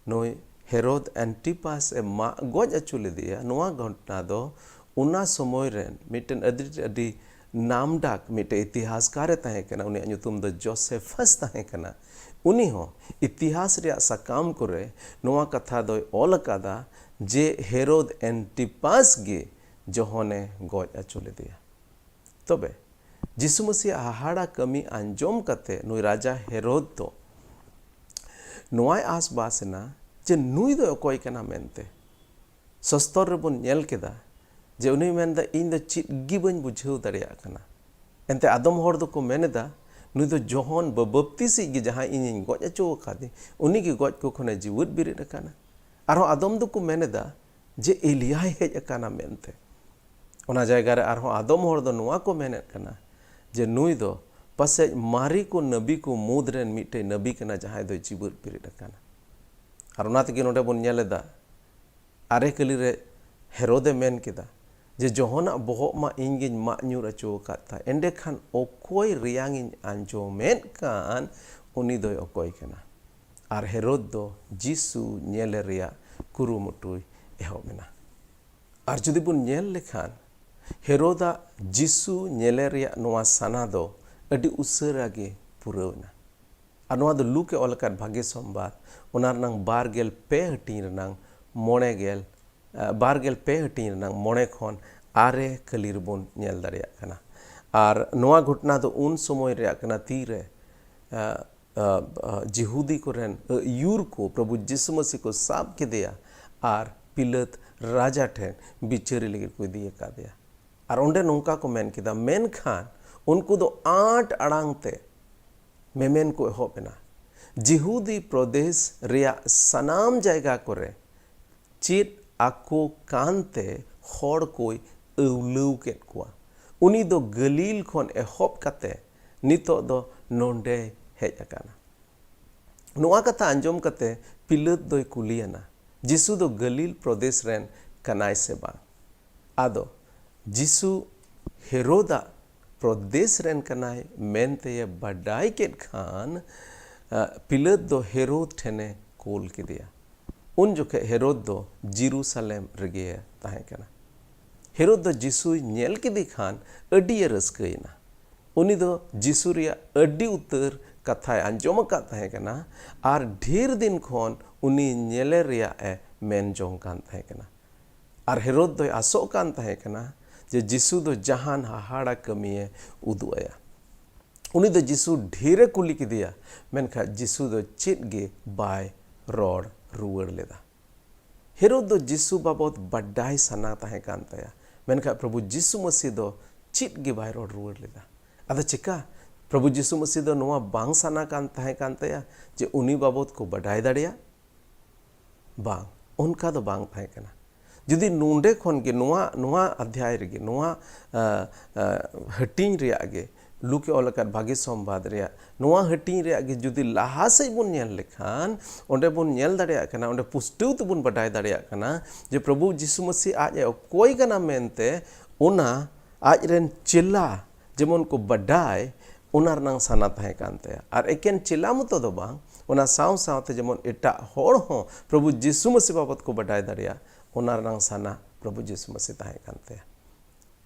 ᱱᱩᱭ ᱦᱮᱨᱳᱫ ᱟᱱᱴᱤᱯᱟᱥ ᱮ ᱢᱟᱜ ᱜᱚᱡ ᱚᱪᱚ ᱞᱮᱫᱮᱭᱟ, ᱱᱚᱣᱟ ᱜᱷᱚᱴᱚᱱᱟ ᱫᱚ ᱚᱱᱟ ᱥᱚᱢᱚᱭ ᱨᱮᱱ ᱢᱤᱫᱴᱮᱱ ᱟᱹᱰᱤ, ᱟᱹᱰᱤ ᱱᱟᱢᱰᱟᱠ ᱢᱤᱫᱴᱮᱱ ᱤᱛᱤᱦᱟᱥᱠᱟᱨ ᱮ ᱛᱟᱦᱮᱸ ᱠᱟᱱᱟ, ᱩᱱᱤᱭᱟᱜ ᱧᱩᱛᱩᱢ ᱫᱚ ᱡᱳᱥᱮᱯᱷᱟᱥ ᱛᱟᱦᱮᱸ ᱠᱟᱱᱟ᱾ ᱩᱱᱤ ᱦᱚᱸ ᱤᱛᱤᱦᱟᱥ ᱨᱮᱭᱟᱜ ᱥᱟᱠᱟᱢ ᱠᱚᱨᱮ ᱱᱚᱣᱟ ᱠᱟᱛᱷᱟ ᱫᱚᱭ ᱚᱞ ᱟᱠᱟᱫᱟ ᱡᱮ ᱦᱮᱨᱳᱫ ᱟᱱᱴᱤᱯᱟᱥ ᱜᱮ ᱡᱚᱦᱚᱱᱮ ᱜᱚᱡ ᱚᱪᱚ ᱞᱮᱫᱮᱭᱟ᱾ ᱛᱚᱵᱮ ᱡᱤᱥᱩ ᱢᱟᱹᱥᱤᱭᱟᱜ ᱦᱟᱦᱟᱲᱟ ᱠᱟᱹᱢᱤ ᱟᱸᱡᱚᱢ ᱠᱟᱛᱮ ᱱᱩᱭ ᱨᱟᱡᱟ ᱦᱮᱨᱳᱫ ᱫᱚ ᱱᱚᱣᱟᱭ ᱟᱥᱵᱟᱥ ᱮᱱᱟ ᱡᱮ ᱱᱩᱭ ᱫᱚ ᱚᱠᱚᱭ ᱠᱟᱱᱟ ᱢᱮᱱᱛᱮ᱾ ᱥᱚᱥᱛᱚᱨ ᱨᱮᱵᱚᱱ ᱧᱮᱞ ᱠᱮᱫᱟ ᱡᱮ ᱩᱱᱤᱭ ᱢᱮᱱᱫᱟ, "ᱤᱧ ᱫᱚ ᱪᱮᱫ ᱜᱮ ᱵᱟᱹᱧ ᱵᱩᱡᱷᱟᱹᱣ ᱫᱟᱲᱮᱭᱟᱜ ᱠᱟᱱᱟ᱾" ᱮᱱᱛᱮ ᱟᱫᱚᱢ ᱦᱚᱲ ᱫᱚᱠᱚ ᱢᱮᱱ ᱮᱫᱟ, "ᱱᱩᱭ ᱫᱚ ᱡᱚᱦᱚᱱ ᱵᱟᱵᱟᱯᱛᱤᱥᱤᱡ ᱜᱮ, ᱡᱟᱦᱟᱸᱭ ᱤᱧᱤᱧ ᱜᱚᱡ ᱦᱚᱪᱚ ᱟᱠᱟᱫᱮ, ᱩᱱᱤ ᱜᱮ ᱜᱚᱡ ᱠᱚ ᱠᱷᱚᱱᱮ ᱡᱤᱣᱮᱫ ᱵᱮᱨᱮᱫ ᱟᱠᱟᱱᱟ᱾" ᱟᱨᱦᱚᱸ ᱟᱫᱚᱢ ᱫᱚᱠᱚ ᱢᱮᱱ ᱮᱫᱟ ᱡᱮ ᱮᱞᱤᱭᱟᱭ ᱦᱮᱡ ᱟᱠᱟᱱᱟ ᱢᱮᱱᱛᱮ᱾ ᱚᱱᱟ ᱡᱟᱭᱜᱟ ᱨᱮ ᱟᱨᱦᱚᱸ ᱟᱫᱚᱢ ᱦᱚᱲ ᱫᱚ ᱱᱚᱣᱟ ᱠᱚ ᱢᱮᱱᱮᱫ ᱠᱟᱱᱟ ᱡᱮ ᱱᱩᱭ ᱫᱚ ᱯᱟᱥᱮᱡ ᱢᱟᱨᱮ ᱠᱚ ᱱᱟᱵᱤ ᱠᱚ ᱢᱩᱫᱽ ᱨᱮᱱ ᱢᱤᱫᱴᱮᱡ ᱱᱟᱵᱤ ᱠᱟᱱᱟ, ᱡᱟᱦᱟᱸᱭ ᱫᱚᱭ ᱡᱤᱣᱮᱫ ᱵᱮᱨᱮᱫ ᱟᱠᱟᱱᱟ᱾ ᱟᱨ ᱚᱱᱟ ᱛᱮᱜᱮ ᱱᱚᱰᱮ ᱵᱚᱱ ᱧᱮᱞ ᱮᱫᱟ, ᱟᱨᱮ ᱠᱟᱹᱞᱤ ᱨᱮ ᱦᱮᱨᱳᱫᱮ ᱢᱮᱱ ᱠᱮᱫᱟ ᱡᱮ, "ᱡᱚᱦᱚᱱᱟᱜ ᱵᱚᱦᱚᱜ ᱢᱟ ᱤᱧ ᱜᱤᱧ ᱢᱟᱜ ᱧᱩᱨ ᱦᱚᱪᱚ ᱟᱠᱟᱫ ᱛᱟᱭ, ᱮᱸᱰᱮᱠᱷᱟᱱ ᱚᱠᱚᱭ ᱨᱮᱭᱟᱝ ᱤᱧ ᱟᱸᱡᱚᱢᱮᱫ ᱠᱟᱱ, ᱩᱱᱤ ᱫᱚᱭ ᱚᱠᱚᱭ ᱠᱟᱱᱟ?" ᱟᱨ ᱦᱮᱨᱳᱫ ᱫᱚ ᱡᱤᱥᱩ ᱧᱮᱞᱮ ᱨᱮᱭᱟᱜ ᱠᱩᱨᱩᱢᱩᱴᱩᱭ ᱮᱦᱚᱵ ᱮᱱᱟ᱾ ᱟᱨ ᱡᱩᱫᱤ ᱵᱚᱱ ᱧᱮᱞ ᱞᱮᱠᱷᱟᱱ, ᱦᱮᱨᱳᱫᱟᱜ ᱡᱤᱥᱩ ᱧᱮᱞᱮ ᱨᱮᱭᱟᱜ ᱱᱚᱣᱟ ᱥᱟᱱᱟ ᱫᱚ ᱟᱹᱰᱤ ᱩᱥᱟᱹᱨᱟ ᱜᱮ ᱯᱩᱨᱟᱹᱣ ᱮᱱᱟ᱾ ᱟᱨ ᱱᱚᱣᱟ ᱫᱚ ᱞᱩᱠ ᱮ ᱚᱞ ᱟᱠᱟᱫ ᱵᱷᱟᱜᱮ ᱥᱚᱢᱵᱟᱫ, ᱚᱱᱟ ᱨᱮᱱᱟᱝ ᱵᱟᱨ ᱜᱮᱞ ᱯᱮ ᱦᱟᱹᱴᱤᱧ ᱨᱮᱱᱟᱝ ᱢᱚᱬᱮ ᱜᱮᱞ, ᱟᱸ, ᱵᱟᱨ ᱜᱮᱞ ᱯᱮ ᱦᱟᱹᱴᱤᱧ ᱨᱮᱱᱟᱝ ᱢᱚᱬᱮ ᱠᱷᱚᱱ ᱟᱨᱮ ᱠᱟᱹᱞᱤ ᱨᱮᱵᱚᱱ ᱧᱮᱞ ᱫᱟᱲᱮᱭᱟᱜ ᱠᱟᱱᱟ᱾ ᱟᱨ ᱱᱚᱣᱟ ᱜᱷᱚᱴᱱᱟ ᱫᱚ ᱩᱱ ᱥᱚᱢᱚᱭ ᱨᱮᱭᱟᱜ ᱠᱟᱱᱟ, ᱛᱤᱨᱮ, ᱟᱸ, ᱟᱸ, ᱟᱸ, ᱡᱤᱦᱩᱫᱤ ᱠᱚᱨᱮᱱ ᱟᱹᱭᱩᱨ ᱠᱚ ᱯᱨᱚᱵᱷᱩ ᱡᱤᱥᱩ ᱢᱟᱹᱥᱤ ᱠᱚ ᱥᱟᱵ ᱠᱮᱫᱮᱭᱟ ᱟᱨ ᱯᱤᱞᱟᱹᱛ ᱨᱟᱡᱟ ᱴᱷᱮᱱ ᱵᱤᱪᱟᱹᱨᱤ ᱞᱟᱹᱜᱤᱫ ᱠᱚ ᱤᱫᱤ ᱟᱠᱟᱫᱮᱭᱟ᱾ ᱟᱨ ᱚᱸᱰᱮ ᱱᱚᱝᱠᱟ ᱠᱚ ᱢᱮᱱ ᱠᱮᱫᱟ, ᱢᱮᱱᱠᱷᱟᱱ ᱩᱱᱠᱩ ᱫᱚ ᱟᱸᱴ ᱟᱲᱟᱝ ᱛᱮ ᱢᱮᱢᱮᱱ ᱠᱚ ᱮᱦᱚᱵ ᱮᱱᱟ, "ᱡᱤᱦᱩᱫᱤ ᱯᱨᱚᱫᱮᱥ ᱨᱮᱭᱟᱜ ᱥᱟᱱᱟᱢ ᱡᱟᱭᱜᱟ ᱠᱚᱨᱮ ᱪᱮᱫ ᱟᱠᱚ ᱠᱟᱱᱛᱮ ᱦᱚᱲ ᱠᱚᱭ ᱟᱹᱣᱞᱟᱹᱣ ᱠᱮᱫ ᱠᱚᱣᱟ᱾ ᱩᱱᱤ ᱫᱚ ᱜᱟᱹᱞᱤᱞ ᱠᱷᱚᱱ ᱮᱦᱚᱵ ᱠᱟᱛᱮ ᱱᱤᱛᱚᱜ ᱫᱚ ᱱᱚᱸᱰᱮᱭ ᱦᱮᱡ ᱟᱠᱟᱱᱟ᱾" ᱱᱚᱣᱟ ᱠᱟᱛᱷᱟ ᱟᱸᱡᱚᱢ ᱠᱟᱛᱮ ᱯᱤᱞᱟᱹᱛ ᱫᱚᱭ ᱠᱩᱞᱤᱭᱮᱱᱟ, "ᱡᱤᱥᱩ ᱫᱚ ᱜᱟᱹᱞᱤᱞ ᱯᱨᱚᱫᱮᱥ ᱨᱮᱱ ᱠᱟᱱᱟᱭ ᱥᱮ ᱵᱟᱝ?" ᱟᱫᱚ ᱡᱤᱥᱩ ᱦᱮᱨᱳᱫᱟᱜ ᱯᱨᱚᱫᱮᱥ ᱨᱮᱱ ᱠᱟᱱᱟᱭ ᱢᱮᱱᱛᱮᱭ ᱵᱟᱰᱟᱭ ᱠᱮᱫ ᱠᱷᱟᱱ, ᱟᱸ, ᱯᱤᱞᱟᱹᱛ ᱫᱚ ᱦᱮᱨᱳᱫ ᱴᱷᱮᱱᱮ ᱠᱳᱞ ᱠᱮᱫᱮᱭᱟ᱾ ᱩᱱ ᱡᱚᱠᱷᱮᱡ ᱦᱮᱨᱳᱫ ᱫᱚ ᱡᱮᱨᱩᱥᱟᱞᱮᱢ ᱨᱮᱜᱮ ᱛᱟᱦᱮᱸ ᱠᱟᱱᱟ᱾ ᱦᱮᱨᱳᱫ ᱫᱚ ᱡᱤᱥᱩᱭ ᱧᱮᱞ ᱠᱮᱫᱮ ᱠᱷᱟᱱ ᱟᱹᱰᱤᱭᱮ ᱨᱟᱹᱥᱠᱟᱹᱭᱮᱱᱟ᱾ ᱩᱱᱤ ᱫᱚ ᱡᱤᱥᱩ ᱨᱮᱭᱟᱜ ᱟᱹᱰᱤ ᱩᱛᱟᱹᱨ ᱠᱟᱛᱷᱟᱭ ᱟᱸᱡᱚᱢ ᱟᱠᱟᱫ ᱛᱟᱦᱮᱸ ᱠᱟᱱᱟ ᱟᱨ ᱰᱷᱮᱨ ᱫᱤᱱ ᱠᱷᱚᱱ ᱩᱱᱤ ᱧᱮᱞᱮ ᱨᱮᱭᱟᱜ ᱮ ᱢᱮᱱ ᱡᱚᱝ ᱠᱟᱱ ᱛᱟᱦᱮᱸ ᱠᱟᱱᱟ᱾ ᱟᱨ ᱦᱮᱨᱳᱫ ᱫᱚᱭ ᱟᱥᱚᱜ ᱠᱟᱱ ᱛᱟᱦᱮᱸ ᱠᱟᱱᱟ ᱡᱮ ᱡᱤᱥᱩ ᱫᱚ ᱡᱟᱦᱟᱱ ᱦᱟᱦᱟᱲᱟ ᱠᱟᱹᱢᱤᱭᱮ ᱩᱫᱩᱜ ᱟᱭᱟ᱾ ᱩᱱᱤ ᱫᱚ ᱡᱤᱥᱩ ᱰᱷᱮᱨᱮ ᱠᱩᱞᱤ ᱠᱮᱫᱮᱭᱟ, ᱢᱮᱱᱠᱷᱟᱱ ᱡᱤᱥᱩ ᱫᱚ ᱪᱮᱫ ᱜᱮ ᱵᱟᱭ ᱨᱚᱲ ᱨᱩᱣᱟᱹᱲ ᱞᱮᱫᱟ᱾ ᱦᱮᱨᱳᱫ ᱫᱚ ᱡᱤᱥᱩ ᱵᱟᱵᱚᱫ ᱵᱟᱰᱟᱭ ᱥᱟᱱᱟ ᱛᱟᱦᱮᱸ ᱠᱟᱱ ᱛᱟᱭᱟ, ᱢᱮᱱᱠᱷᱟᱱ ᱯᱨᱚᱵᱷᱩ ᱡᱤᱥᱩ ᱢᱟᱹᱥᱤ ᱫᱚ ᱪᱮᱫ ᱜᱮ ᱵᱟᱭ ᱨᱚᱲ ᱨᱩᱣᱟᱹᱲ ᱞᱮᱫᱟ᱾ ᱟᱫᱚ ᱪᱮᱠᱟ? ᱯᱨᱚᱵᱷᱩ ᱡᱤᱥᱩ ᱢᱟᱹᱥᱤ ᱫᱚ ᱱᱚᱣᱟ ᱵᱟᱝ ᱥᱟᱱᱟ ᱠᱟᱱ ᱛᱟᱦᱮᱸ ᱠᱟᱱ ᱛᱟᱭᱟ ᱡᱮ ᱩᱱᱤ ᱵᱟᱵᱚᱫ ᱠᱚ ᱵᱟᱰᱟᱭ ᱫᱟᱲᱮᱭᱟᱜ? ᱵᱟᱝ, ᱚᱱᱠᱟ ᱫᱚ ᱵᱟᱝ ᱛᱟᱦᱮᱸ ᱠᱟᱱᱟ᱾ ᱡᱩᱫᱤ ᱱᱚᱰᱮ ᱠᱷᱚᱱ ᱜᱮ ᱱᱚᱣᱟ, ᱱᱚᱣᱟ ᱚᱫᱷᱭᱟᱭ ᱨᱮᱜᱮ, ᱱᱚᱣᱟ, ᱟ, ᱟ, ᱦᱟᱹᱴᱤᱧ ᱨᱮᱭᱟᱜ ᱜᱮ, ᱞᱩᱠᱮ ᱚᱞ ᱟᱠᱟᱫ ᱵᱷᱟᱹᱜᱤ ᱥᱚᱢᱵᱟᱫ ᱨᱮᱭᱟᱜ ᱱᱚᱣᱟ ᱦᱟᱹᱴᱤᱧ ᱨᱮᱭᱟᱜ ᱜᱮ ᱡᱩᱫᱤ ᱞᱟᱦᱟ ᱥᱮᱫ ᱵᱚᱱ ᱧᱮᱞ ᱞᱮᱠᱷᱟᱱ, ᱚᱸᱰᱮ ᱵᱚᱱ ᱧᱮᱞ ᱫᱟᱲᱮᱭᱟᱜ ᱠᱟᱱᱟ, ᱚᱸᱰᱮ ᱯᱩᱥᱴᱟᱹᱣ ᱛᱮᱵᱚᱱ ᱵᱟᱰᱟᱭ ᱫᱟᱲᱮᱭᱟᱜ ᱠᱟᱱᱟ ᱡᱮ ᱯᱨᱚᱵᱷᱩ ᱡᱤᱥᱩ ᱢᱟᱹᱥᱤ ᱟᱡ ᱮ ᱚᱠᱚᱭ ᱠᱟᱱᱟ ᱢᱮᱱᱛᱮ ᱚᱱᱟ ᱟᱡ ᱨᱮᱱ ᱪᱮᱞᱟ ᱡᱮᱢᱚᱱ ᱠᱚ ᱵᱟᱰᱟᱭ, ᱚᱱᱟ ᱨᱮᱱᱟᱝ ᱥᱟᱱᱟ ᱛᱟᱦᱮᱸ ᱠᱟᱱ ᱛᱟᱭᱟ᱾ ᱟᱨ ᱮᱠᱮᱱ ᱪᱮᱞᱟ ᱢᱚᱛᱚ ᱫᱚ ᱵᱟᱝ, ᱚᱱᱟ ᱥᱟᱶ ᱥᱟᱶᱛᱮ ᱡᱮᱢᱚᱱ ᱮᱴᱟᱜ ᱦᱚᱲ ᱦᱚᱸ ᱯᱨᱚᱵᱷᱩ ᱡᱤᱥᱩ ᱢᱟᱹᱥᱤ ᱵᱟᱵᱚᱫ ᱠᱚ ᱵᱟᱰᱟᱭ ᱫᱟᱲᱮᱭᱟᱜ, ᱚᱱᱟ ᱨᱮᱱᱟᱝ ᱥᱟᱱᱟ ᱯᱨᱚᱵᱷᱩ ᱡᱤᱥᱩ ᱢᱟᱹᱥᱤ ᱛᱟᱦᱮᱸ ᱠᱟᱱ ᱛᱟᱭᱟ᱾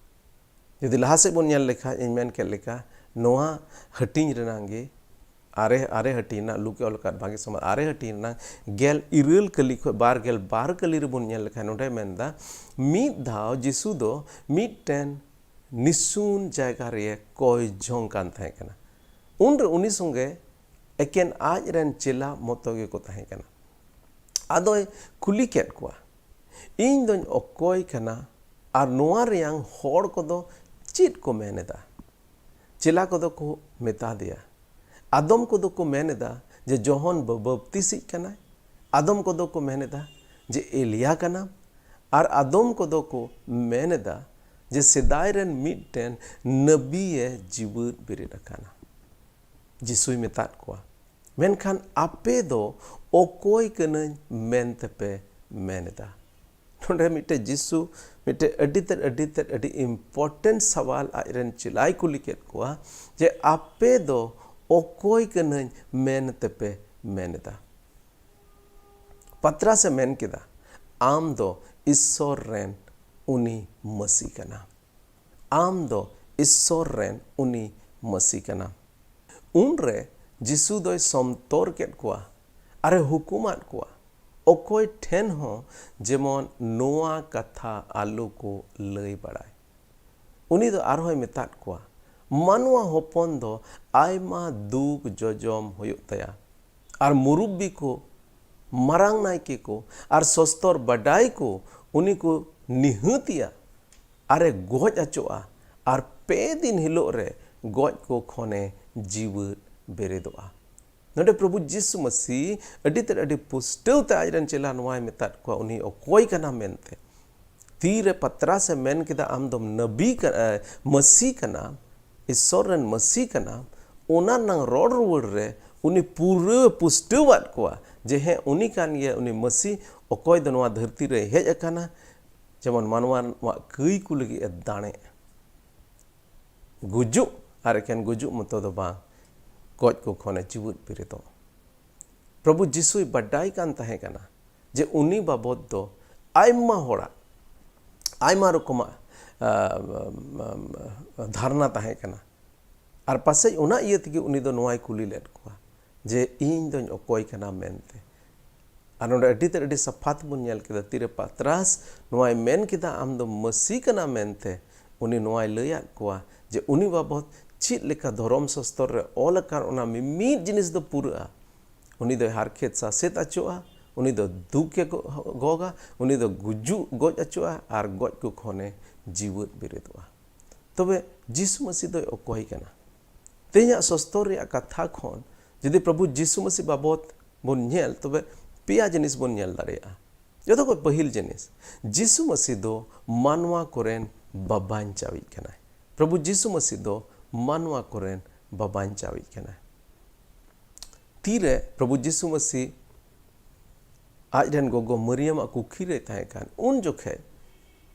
ᱡᱩᱫᱤ ᱞᱟᱦᱟ ᱥᱮᱫ ᱵᱚᱱ ᱧᱮᱞ ᱞᱮᱠᱷᱟᱡ, ᱤᱧ ᱢᱮᱱ ᱠᱮᱫ ᱞᱮᱠᱟ, ᱱᱚᱣᱟ ᱦᱟᱹᱴᱤᱧ ᱨᱮᱱᱟᱝ ᱜᱮ, ᱟᱨᱮ, ᱟᱨᱮ ᱦᱟᱹᱴᱤᱧ ᱨᱮᱱᱟᱜ, ᱞᱩᱠᱮ ᱚᱞ ᱟᱠᱟᱫ ᱵᱷᱟᱜᱮ ᱥᱚᱢᱟᱡᱽ, ᱟᱨᱮ ᱦᱟᱹᱴᱤᱧ ᱨᱮᱱᱟᱝ ᱜᱮᱞ ᱤᱨᱟᱹᱞ ᱠᱟᱹᱞᱤ ᱠᱷᱚᱱ ᱵᱟᱨ ᱜᱮᱞ ᱵᱟᱨ ᱠᱟᱹᱞᱤ ᱨᱮᱵᱚᱱ ᱧᱮᱞ ᱞᱮᱠᱷᱟᱱ, ᱱᱚᱰᱮ ᱢᱮᱱᱫᱟ, ᱢᱤᱫ ᱫᱷᱟᱣ ᱡᱤᱥᱩ ᱫᱚ ᱢᱤᱫᱴᱮᱱ ᱱᱤᱥᱩᱱ ᱡᱟᱭᱜᱟ ᱨᱮ ᱠᱚᱭ ᱡᱚᱝ ᱠᱟᱱ ᱛᱟᱦᱮᱸ ᱠᱟᱱᱟ᱾ ᱩᱱᱨᱮ ᱩᱱᱤ ᱥᱚᱸᱜᱮ ᱮᱠᱮᱱ ᱟᱡ ᱨᱮᱱ ᱪᱮᱞᱟ ᱢᱚᱛᱚ ᱜᱮᱠᱚ ᱛᱟᱦᱮᱸ ᱠᱟᱱᱟ᱾ ᱟᱫᱚᱭ ᱠᱩᱞᱤ ᱠᱮᱫ ᱠᱚᱣᱟ, "ᱤᱧ ᱫᱚᱧ ᱚᱠᱚᱭ ᱠᱟᱱᱟ ᱟᱨ ᱱᱚᱣᱟ ᱨᱮᱭᱟᱝ ᱦᱚᱲ ᱠᱚᱫᱚ ᱪᱮᱫ ᱠᱚ ᱢᱮᱱ ᱮᱫᱟ?" ᱪᱮᱞᱟ ᱠᱚᱫᱚ ᱠᱚ ᱢᱮᱛᱟ ᱫᱮᱭᱟ, ᱟᱫᱚᱢ ᱠᱚᱫᱚ ᱠᱚ ᱢᱮᱱ ᱮᱫᱟ ᱡᱮ ᱡᱚᱦᱚᱱ ᱵᱟᱯᱛᱤᱥᱤᱡ ᱠᱟᱱᱟᱭ, ᱟᱫᱚᱢ ᱠᱚᱫᱚ ᱠᱚ ᱢᱮᱱ ᱮᱫᱟ ᱡᱮ ᱮᱞᱤᱭᱟ ᱠᱟᱱᱟᱢ, ᱟᱨ ᱟᱫᱚᱢ ᱠᱚᱫᱚ ᱠᱚ ᱢᱮᱱ ᱮᱫᱟ ᱡᱮ ᱥᱮᱫᱟᱭ ᱨᱮᱱ ᱢᱤᱫᱴᱮᱱ ᱱᱟᱹᱵᱤᱭᱮ ᱡᱤᱣᱮᱫ ᱵᱮᱨᱮᱫ ᱟᱠᱟᱱᱟ᱾ ᱡᱤᱥᱩᱭ ᱢᱮᱛᱟᱫ ᱠᱚᱣᱟ, "ᱢᱮᱱᱠᱷᱟᱱ ᱟᱯᱮ ᱫᱚ ᱚᱠᱚᱭ ᱠᱟᱹᱱᱟᱹᱧ ᱢᱮᱱ ᱛᱮᱯᱮ ᱢᱮᱱ ᱮᱫᱟ?" ᱱᱚᱰᱮ ᱢᱤᱫᱴᱮᱡ ᱡᱤᱥᱩ ᱢᱤᱫᱴᱮᱡ ᱟᱹᱰᱤ ᱛᱮᱫ, ᱟᱹᱰᱤ ᱛᱮᱫ, ᱟᱹᱰᱤ important ᱥᱟᱣᱟᱞ ᱟᱡ ᱨᱮᱱ ᱪᱮᱞᱟᱭ ᱠᱩᱞᱤ ᱠᱮᱫ ᱠᱚᱣᱟ ᱡᱮ, "ᱟᱯᱮ ᱫᱚ ᱚᱠᱚᱭ ᱠᱟᱹᱱᱟᱹᱧ ᱢᱮᱱ ᱛᱮᱯᱮ ᱢᱮᱱ ᱮᱫᱟ?" ᱯᱟᱛᱨᱟᱥ ᱮ ᱢᱮᱱ ᱠᱮᱫᱟ, "ᱟᱢ ᱫᱚ ᱤᱥᱥᱚᱨ ᱨᱮᱱ ᱩᱱᱤ ᱢᱟᱹᱥᱤ ᱠᱟᱱᱟᱢ᱾ ᱟᱢ ᱫᱚ ᱤᱥᱥᱚᱨ ᱨᱮᱱ ᱩᱱᱤ ᱢᱟᱹᱥᱤ ᱠᱟᱱᱟᱢ᱾" ᱩᱱᱨᱮ ᱡᱤᱥᱩ ᱫᱚᱭ ᱥᱚᱱᱛᱚᱨ ᱠᱮᱫ ᱠᱚᱣᱟ ᱟᱨᱮ ᱦᱩᱠᱩᱢᱟᱫ ᱠᱚᱣᱟ, ᱚᱠᱚᱭ ᱴᱷᱮᱱ ᱦᱚᱸ ᱡᱮᱢᱚᱱ ᱱᱚᱣᱟ ᱠᱟᱛᱷᱟ ᱟᱞᱚ ᱠᱚ ᱞᱟᱹᱭ ᱵᱟᱲᱟᱭ᱾ ᱩᱱᱤ ᱫᱚ ᱟᱨᱦᱚᱸᱭ ᱢᱮᱛᱟᱫ ᱠᱚᱣᱟ, ᱢᱟᱱᱣᱟ ᱦᱚᱯᱚᱱ ᱫᱚ ᱟᱭᱢᱟ ᱫᱩᱠ ᱡᱚᱡᱚᱢ ᱦᱩᱭᱩᱜ ᱛᱟᱭᱟ᱾ ᱟᱨ ᱢᱩᱨᱩᱵᱵᱤ ᱠᱚ, ᱢᱟᱨᱟᱝ ᱱᱟᱭᱠᱮ ᱠᱚ ᱟᱨ ᱥᱚᱥᱛᱚᱨ ᱵᱟᱰᱟᱭ ᱠᱚ ᱩᱱᱤ ᱠᱚ ᱱᱤᱦᱟᱹᱛᱤᱭᱟ ᱟᱨᱮ ᱜᱚᱡ ᱟᱪᱚᱜᱼᱟ᱾ ᱟᱨ ᱯᱮ ᱫᱤᱱ ᱦᱤᱞᱳᱜ ᱨᱮ ᱜᱚᱡ ᱠᱚ ᱠᱷᱚᱱᱮ ᱡᱤᱣᱮᱫ ᱵᱮᱨᱮᱫᱚᱜᱼᱟ᱾ ᱱᱚᱰᱮ ᱯᱨᱚᱵᱷᱩ ᱡᱤᱥᱩ ᱢᱟᱹᱥᱤ ᱟᱹᱰᱤ ᱛᱮᱫ, ᱟᱹᱰᱤ ᱯᱩᱥᱴᱟᱹᱣ ᱛᱮ ᱟᱡᱨᱮᱱ ᱪᱮᱞᱟ ᱱᱚᱣᱟᱭ ᱢᱮᱛᱟᱫ ᱠᱚᱣᱟ, ᱩᱱᱤ ᱚᱠᱚᱭ ᱠᱟᱱᱟ ᱢᱮᱱᱛᱮ᱾ ᱛᱤᱨᱮ ᱯᱟᱛᱨᱟᱥ ᱮ ᱢᱮᱱ ᱠᱮᱫᱟ, "ᱟᱢ ᱫᱚᱢ ᱱᱟᱵᱤ ᱠᱟ-, ᱮ, ᱢᱟᱹᱥᱤ ᱠᱟᱱᱟᱢ, ᱤᱥᱥᱚᱨ ᱨᱮᱱ ᱢᱟᱹᱥᱤ ᱠᱟᱱᱟᱢ", ᱚᱱᱟ ᱨᱮᱱᱟᱝ ᱨᱚᱲ ᱨᱩᱣᱟᱹᱲ ᱨᱮ ᱩᱱᱤ ᱯᱩᱨᱟᱹ ᱯᱩᱥᱴᱟᱹᱣᱟᱫ ᱠᱚᱣᱟ ᱡᱮ, ᱦᱮᱸ, ᱩᱱᱤ ᱠᱟᱱ ᱜᱮᱭᱟ ᱩᱱᱤ ᱢᱟᱹᱥᱤ, ᱚᱠᱚᱭ ᱫᱚ ᱱᱚᱣᱟ ᱫᱷᱟᱹᱨᱛᱤ ᱨᱮ ᱦᱮᱡ ᱟᱠᱟᱱᱟ, ᱡᱮᱢᱚᱱ ᱢᱟᱱᱣᱟ ᱠᱟᱹᱭ ᱠᱚ ᱞᱟᱹᱜᱤᱫ ᱮ ᱫᱟᱲᱮᱜᱼᱟ᱾ ᱜᱩᱡᱩᱜ ᱟᱨ ᱮᱠᱮᱱ ᱜᱩᱡᱩᱜ ᱢᱚᱛᱚ ᱫᱚ ᱵᱟᱝ, ᱜᱚᱡ ᱠᱚ ᱠᱷᱚᱱᱮ ᱡᱤᱣᱮᱫ ᱵᱮᱨᱮᱫᱚᱜ᱾ ᱯᱨᱚᱵᱷᱩ ᱡᱤᱥᱩᱭ ᱵᱟᱰᱟᱭ ᱠᱟᱱ ᱛᱟᱦᱮᱸ ᱠᱟᱱᱟ ᱡᱮ ᱩᱱᱤ ᱵᱟᱵᱚᱫ ᱫᱚ ᱟᱭᱢᱟ ᱦᱚᱲᱟᱜ ᱟᱭᱢᱟ ᱨᱚᱠᱚᱢᱟᱜ, ᱟ, ᱟ, ᱟ, ᱫᱷᱟᱨᱱᱟ ᱛᱟᱦᱮᱸ ᱠᱟᱱᱟ᱾ ᱟᱨ ᱯᱟᱥᱮᱡ ᱚᱱᱟ ᱤᱭᱟᱹ ᱛᱮᱜᱮ ᱩᱱᱤ ᱫᱚ ᱱᱚᱣᱟᱭ ᱠᱩᱞᱤ ᱞᱮᱫ ᱠᱚᱣᱟ ᱡᱮ, "ᱤᱧ ᱫᱚᱧ ᱚᱠᱚᱭ ᱠᱟᱱᱟ?" ᱢᱮᱱᱛᱮ᱾ ᱟᱨ ᱱᱚᱰᱮ ᱟᱹᱰᱤ ᱛᱮᱫ, ᱟᱹᱰᱤ ᱥᱟᱯᱷᱟ ᱛᱮᱵᱚᱱ ᱧᱮᱞ ᱠᱮᱫᱟ, ᱛᱤᱨᱮ ᱯᱟᱛᱨᱟᱥ ᱱᱚᱣᱟᱭ ᱢᱮᱱ ᱠᱮᱫᱟ, "ᱟᱢ ᱫᱚ ᱢᱟᱹᱥᱤ ᱠᱟᱱᱟ" ᱢᱮᱱᱛᱮ, ᱩᱱᱤ ᱱᱚᱣᱟᱭ ᱞᱟᱹᱭᱟᱫ ᱠᱚᱣᱟ ᱡᱮ ᱩᱱᱤ ᱵᱟᱵᱚᱫ ᱪᱮᱫ ᱞᱮᱠᱟ ᱫᱷᱚᱨᱚᱢ ᱥᱟᱥᱛᱚᱨ ᱨᱮ ᱚᱞ ᱟᱠᱟᱱ ᱚᱱᱟ ᱢᱤᱢᱤᱫ ᱡᱤᱱᱤᱥ ᱫᱚ ᱯᱩᱨᱟᱹᱜᱼᱟ᱾ ᱩᱱᱤ ᱫᱚᱭ ᱦᱟᱨᱠᱮᱛ ᱥᱟᱥᱮᱛ ᱟᱪᱚᱜᱼᱟ, ᱩᱱᱤ ᱫᱚ ᱫᱩᱠ ᱮ ᱜᱚ-, ᱜᱚᱜᱟ, ᱩᱱᱤ ᱫᱚ ᱜᱩᱡᱩᱜ ᱜᱚᱡ ᱟᱪᱚᱜᱼᱟ ᱟᱨ ᱜᱚᱡ ᱠᱚ ᱠᱷᱚᱱᱮ ᱡᱤᱣᱮᱫ ᱵᱮᱨᱮᱫᱚᱜᱼᱟ᱾ ᱛᱚᱵᱮ ᱡᱤᱥᱩ ᱢᱟᱹᱥᱤ ᱫᱚᱭ ᱚᱠᱚᱭ ᱠᱟᱱᱟ? ᱛᱮᱦᱮᱧᱟᱜ ᱥᱚᱥᱛᱚᱨ ᱨᱮᱭᱟᱜ ᱠᱟᱛᱷᱟ ᱠᱷᱚᱱ ᱡᱩᱫᱤ ᱯᱨᱚᱵᱷᱩ ᱡᱤᱥᱩ ᱢᱟᱹᱥᱤ ᱵᱟᱵᱚᱛ ᱵᱚᱱ ᱧᱮᱞ, ᱛᱚᱵᱮ ᱯᱮᱭᱟ ᱡᱤᱱᱤᱥ ᱵᱚᱱ ᱧᱮᱞ ᱫᱟᱲᱮᱭᱟᱜᱼᱟ᱾ ᱡᱚᱛᱚ ᱠᱷᱚᱱ ᱯᱟᱹᱦᱤᱞ ᱡᱤᱱᱤᱥ, ᱡᱤᱥᱩ ᱢᱟᱹᱥᱤ ᱫᱚ ᱢᱟᱱᱣᱟ ᱠᱚᱨᱮᱱ ᱵᱟᱵᱟᱧᱪᱟᱣᱤᱡ ᱠᱟᱱᱟᱭ᱾ ᱯᱨᱚᱵᱷᱩ ᱡᱤᱥᱩ ᱢᱟᱹᱥᱤ ᱫᱚ ᱢᱟᱱᱣᱟ ᱠᱚᱨᱮᱱ ᱵᱟᱵᱟᱧᱪᱟᱣᱤᱡ ᱠᱟᱱᱟᱭ᱾ ᱛᱤᱨᱮ ᱯᱨᱚᱵᱷᱩ ᱡᱤᱥᱩ ᱢᱟᱹᱥᱤ ᱟᱡ ᱨᱮᱱ ᱜᱚᱜᱚ ᱢᱟᱹᱨᱤᱭᱟᱢᱟᱜ ᱠᱩᱠᱷᱤ ᱨᱮᱭ ᱛᱟᱦᱮᱸ ᱠᱟᱱ, ᱩᱱ ᱡᱚᱠᱷᱮᱡ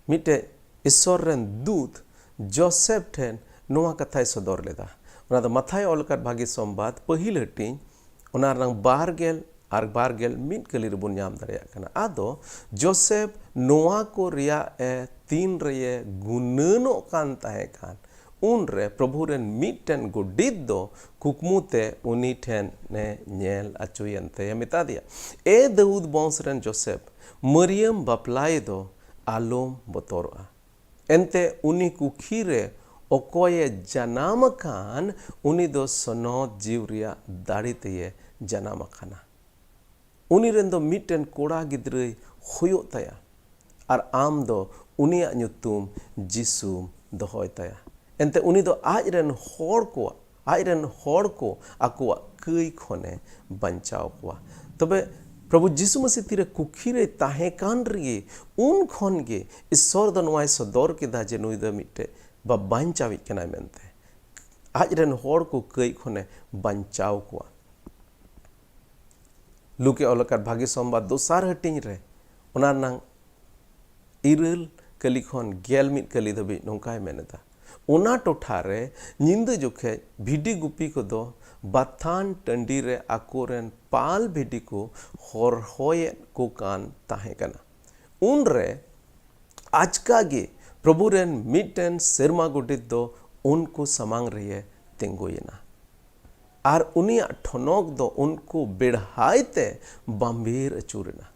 ᱢᱤᱫᱴᱮᱡ ᱤᱥᱥᱚᱨ ᱨᱮᱱ ᱫᱩᱛ ᱡᱳᱥᱮᱯ ᱴᱷᱮᱱ ᱱᱚᱣᱟ ᱠᱟᱛᱷᱟᱭ ᱥᱚᱫᱚᱨ ᱞᱮᱫᱟ᱾ ᱚᱱᱟ ᱫᱚ ᱢᱟᱛᱷᱟᱭ ᱚᱞ ᱟᱠᱟᱫ ᱵᱷᱟᱹᱜᱤ ᱥᱚᱢᱵᱟᱫ ᱯᱟᱹᱦᱤᱞ ᱦᱟᱹᱴᱤᱧ, ᱚᱱᱟ ᱨᱮᱱᱟᱝ ᱵᱟᱨ ᱜᱮᱞ ᱟᱨ ᱵᱟᱨ ᱜᱮᱞ ᱢᱤᱫ ᱠᱟᱹᱞᱤ ᱨᱮᱵᱚᱱ ᱧᱟᱢ ᱫᱟᱲᱮᱭᱟᱜ ᱠᱟᱱᱟ᱾ ᱟᱫᱚ ᱡᱳᱥᱮᱯ ᱱᱚᱣᱟ ᱠᱚ ᱨᱮᱭᱟᱜ ᱮ ᱛᱤᱱ ᱨᱮᱭᱮ ᱜᱩᱱᱟᱹᱱᱚᱜ ᱠᱟᱱ ᱛᱟᱦᱮᱸ ᱠᱟᱱ, ᱩᱱᱨᱮ ᱯᱨᱚᱵᱷᱩ ᱨᱮᱱ ᱢᱤᱫᱴᱮᱱ ᱜᱚᱰᱤᱛ ᱫᱚ ᱠᱩᱠᱢᱩ ᱛᱮ ᱩᱱᱤ ᱴᱷᱮᱱ ᱮ ᱧᱮᱞ ᱟᱪᱚᱭᱮᱱ ᱛᱮ ᱢᱮᱛᱟ ᱫᱮᱭᱟ, "ᱮ ᱫᱟᱹᱣᱩᱫ ᱵᱚᱝᱥ ᱨᱮᱱ ᱡᱳᱥᱮᱯ, ᱢᱟᱹᱨᱤᱭᱟᱹᱢ ᱵᱟᱯᱞᱟᱭᱮ ᱫᱚ ᱟᱞᱚᱢ ᱵᱚᱛᱚᱨᱚᱜᱼᱟ᱾ ᱮᱱᱛᱮ ᱩᱱᱤ ᱠᱩᱠᱷᱤ ᱨᱮ ᱚᱠᱚᱭᱮ ᱡᱟᱱᱟᱢ ᱟᱠᱟᱱ, ᱩᱱᱤ ᱫᱚ ᱥᱚᱱᱚᱛ ᱡᱤᱣ ᱨᱮᱭᱟᱜ ᱫᱟᱲᱮ ᱛᱮᱭᱮ ᱡᱟᱱᱟᱢ ᱟᱠᱟᱱᱟ᱾ ᱩᱱᱤ ᱨᱮᱱ ᱫᱚ ᱢᱤᱫᱴᱮᱱ ᱠᱚᱲᱟ ᱜᱤᱫᱽᱨᱟᱹᱭ ᱦᱩᱭᱩᱜ ᱛᱟᱭᱟ, ᱟᱨ ᱟᱢ ᱫᱚ ᱩᱱᱤᱭᱟᱜ ᱧᱩᱛᱩᱢ ᱡᱤᱥᱩᱢ ᱫᱚᱦᱚᱭ ᱛᱟᱭᱟ᱾ ᱮᱱᱛᱮ ᱩᱱᱤ ᱫᱚ ᱟᱡ ᱨᱮᱱ ᱦᱚᱲ ᱠᱚᱣᱟᱜ, ᱟᱡ ᱨᱮᱱ ᱦᱚᱲ ᱠᱚ ᱟᱠᱚᱣᱟᱜ ᱠᱟᱹᱭ ᱠᱷᱚᱱᱮ ᱵᱟᱧᱪᱟᱣ ᱠᱚᱣᱟ᱾ ᱛᱚᱵᱮ ᱯᱨᱚᱵᱷᱩ ᱡᱤᱥᱩ ᱢᱟᱹᱥᱤ ᱛᱤᱨᱮ ᱠᱩᱠᱷᱤ ᱨᱮᱭ ᱛᱟᱦᱮᱸ ᱠᱟᱱ ᱨᱮᱜᱮ, ᱩᱱ ᱠᱷᱚᱱ ᱜᱮ ᱤᱥᱥᱚᱨ ᱫᱚ ᱱᱚᱣᱟᱭ ᱥᱚᱫᱚᱨ ᱠᱮᱫᱟ ᱡᱮ ᱱᱩᱭ ᱫᱚ ᱢᱤᱫᱴᱮᱡ ᱵᱟ-, ᱵᱟᱧᱪᱟᱣᱤᱡ ᱠᱟᱱᱟᱭ ᱢᱮᱱᱛᱮ᱾ ᱟᱡ ᱨᱮᱱ ᱦᱚᱲ ᱠᱚ ᱠᱟᱹᱭ ᱠᱷᱚᱱᱮ ᱵᱟᱧᱪᱟᱣ ᱠᱚᱣᱟ᱾ ᱞᱩᱠᱮ ᱚᱞ ᱟᱠᱟᱫ ᱵᱷᱟᱹᱜᱤ ᱥᱚᱢᱵᱟᱫ ᱫᱚᱥᱟᱨ ᱦᱟᱹᱴᱤᱧ ᱨᱮ, ᱚᱱᱟ ᱨᱮᱱᱟᱝ ᱤᱨᱟᱹᱞ ᱠᱟᱹᱞᱤ ᱠᱷᱚᱱ ᱜᱮᱞ ᱢᱤᱫ ᱠᱟᱹᱞᱤ ᱫᱷᱟᱹᱵᱤᱡ ᱱᱚᱝᱠᱟᱭ ᱢᱮᱱ ᱮᱫᱟ, ᱚᱱᱟ ᱴᱚᱴᱷᱟ ᱨᱮ ᱧᱤᱫᱟᱹ ᱡᱚᱠᱷᱮᱡ ᱵᱷᱤᱰᱤ ᱜᱩᱯᱤ ᱠᱚᱫᱚ ᱵᱟᱛᱷᱟᱱ ᱴᱟᱺᱰᱤ ᱨᱮ ᱟᱠᱚᱨᱮᱱ ᱯᱟᱞ ᱵᱷᱤᱰᱤ ᱠᱚ ᱦᱚᱨᱦᱚᱭᱮᱫ ᱠᱚ ᱠᱟᱱ ᱛᱟᱦᱮᱸ ᱠᱟᱱᱟ᱾ ᱩᱱᱨᱮ ᱟᱪᱠᱟ ᱜᱮ ᱯᱨᱚᱵᱷᱩ ᱨᱮᱱ ᱢᱤᱫᱴᱮᱱ ᱥᱮᱨᱢᱟ ᱜᱚᱰᱮᱛ ᱫᱚ ᱩᱱᱠᱩ ᱥᱟᱢᱟᱝ ᱨᱮᱭᱮ ᱛᱤᱸᱜᱩᱭᱮᱱᱟ, ᱟᱨ ᱩᱱᱤᱭᱟᱜ ᱴᱷᱚᱱᱚᱠ ᱫᱚ ᱩᱱᱠᱩ ᱵᱮᱲᱦᱟᱭ ᱛᱮ ᱵᱟᱢᱵᱷᱤᱨ ᱟᱹᱪᱩᱨᱮᱱᱟ᱾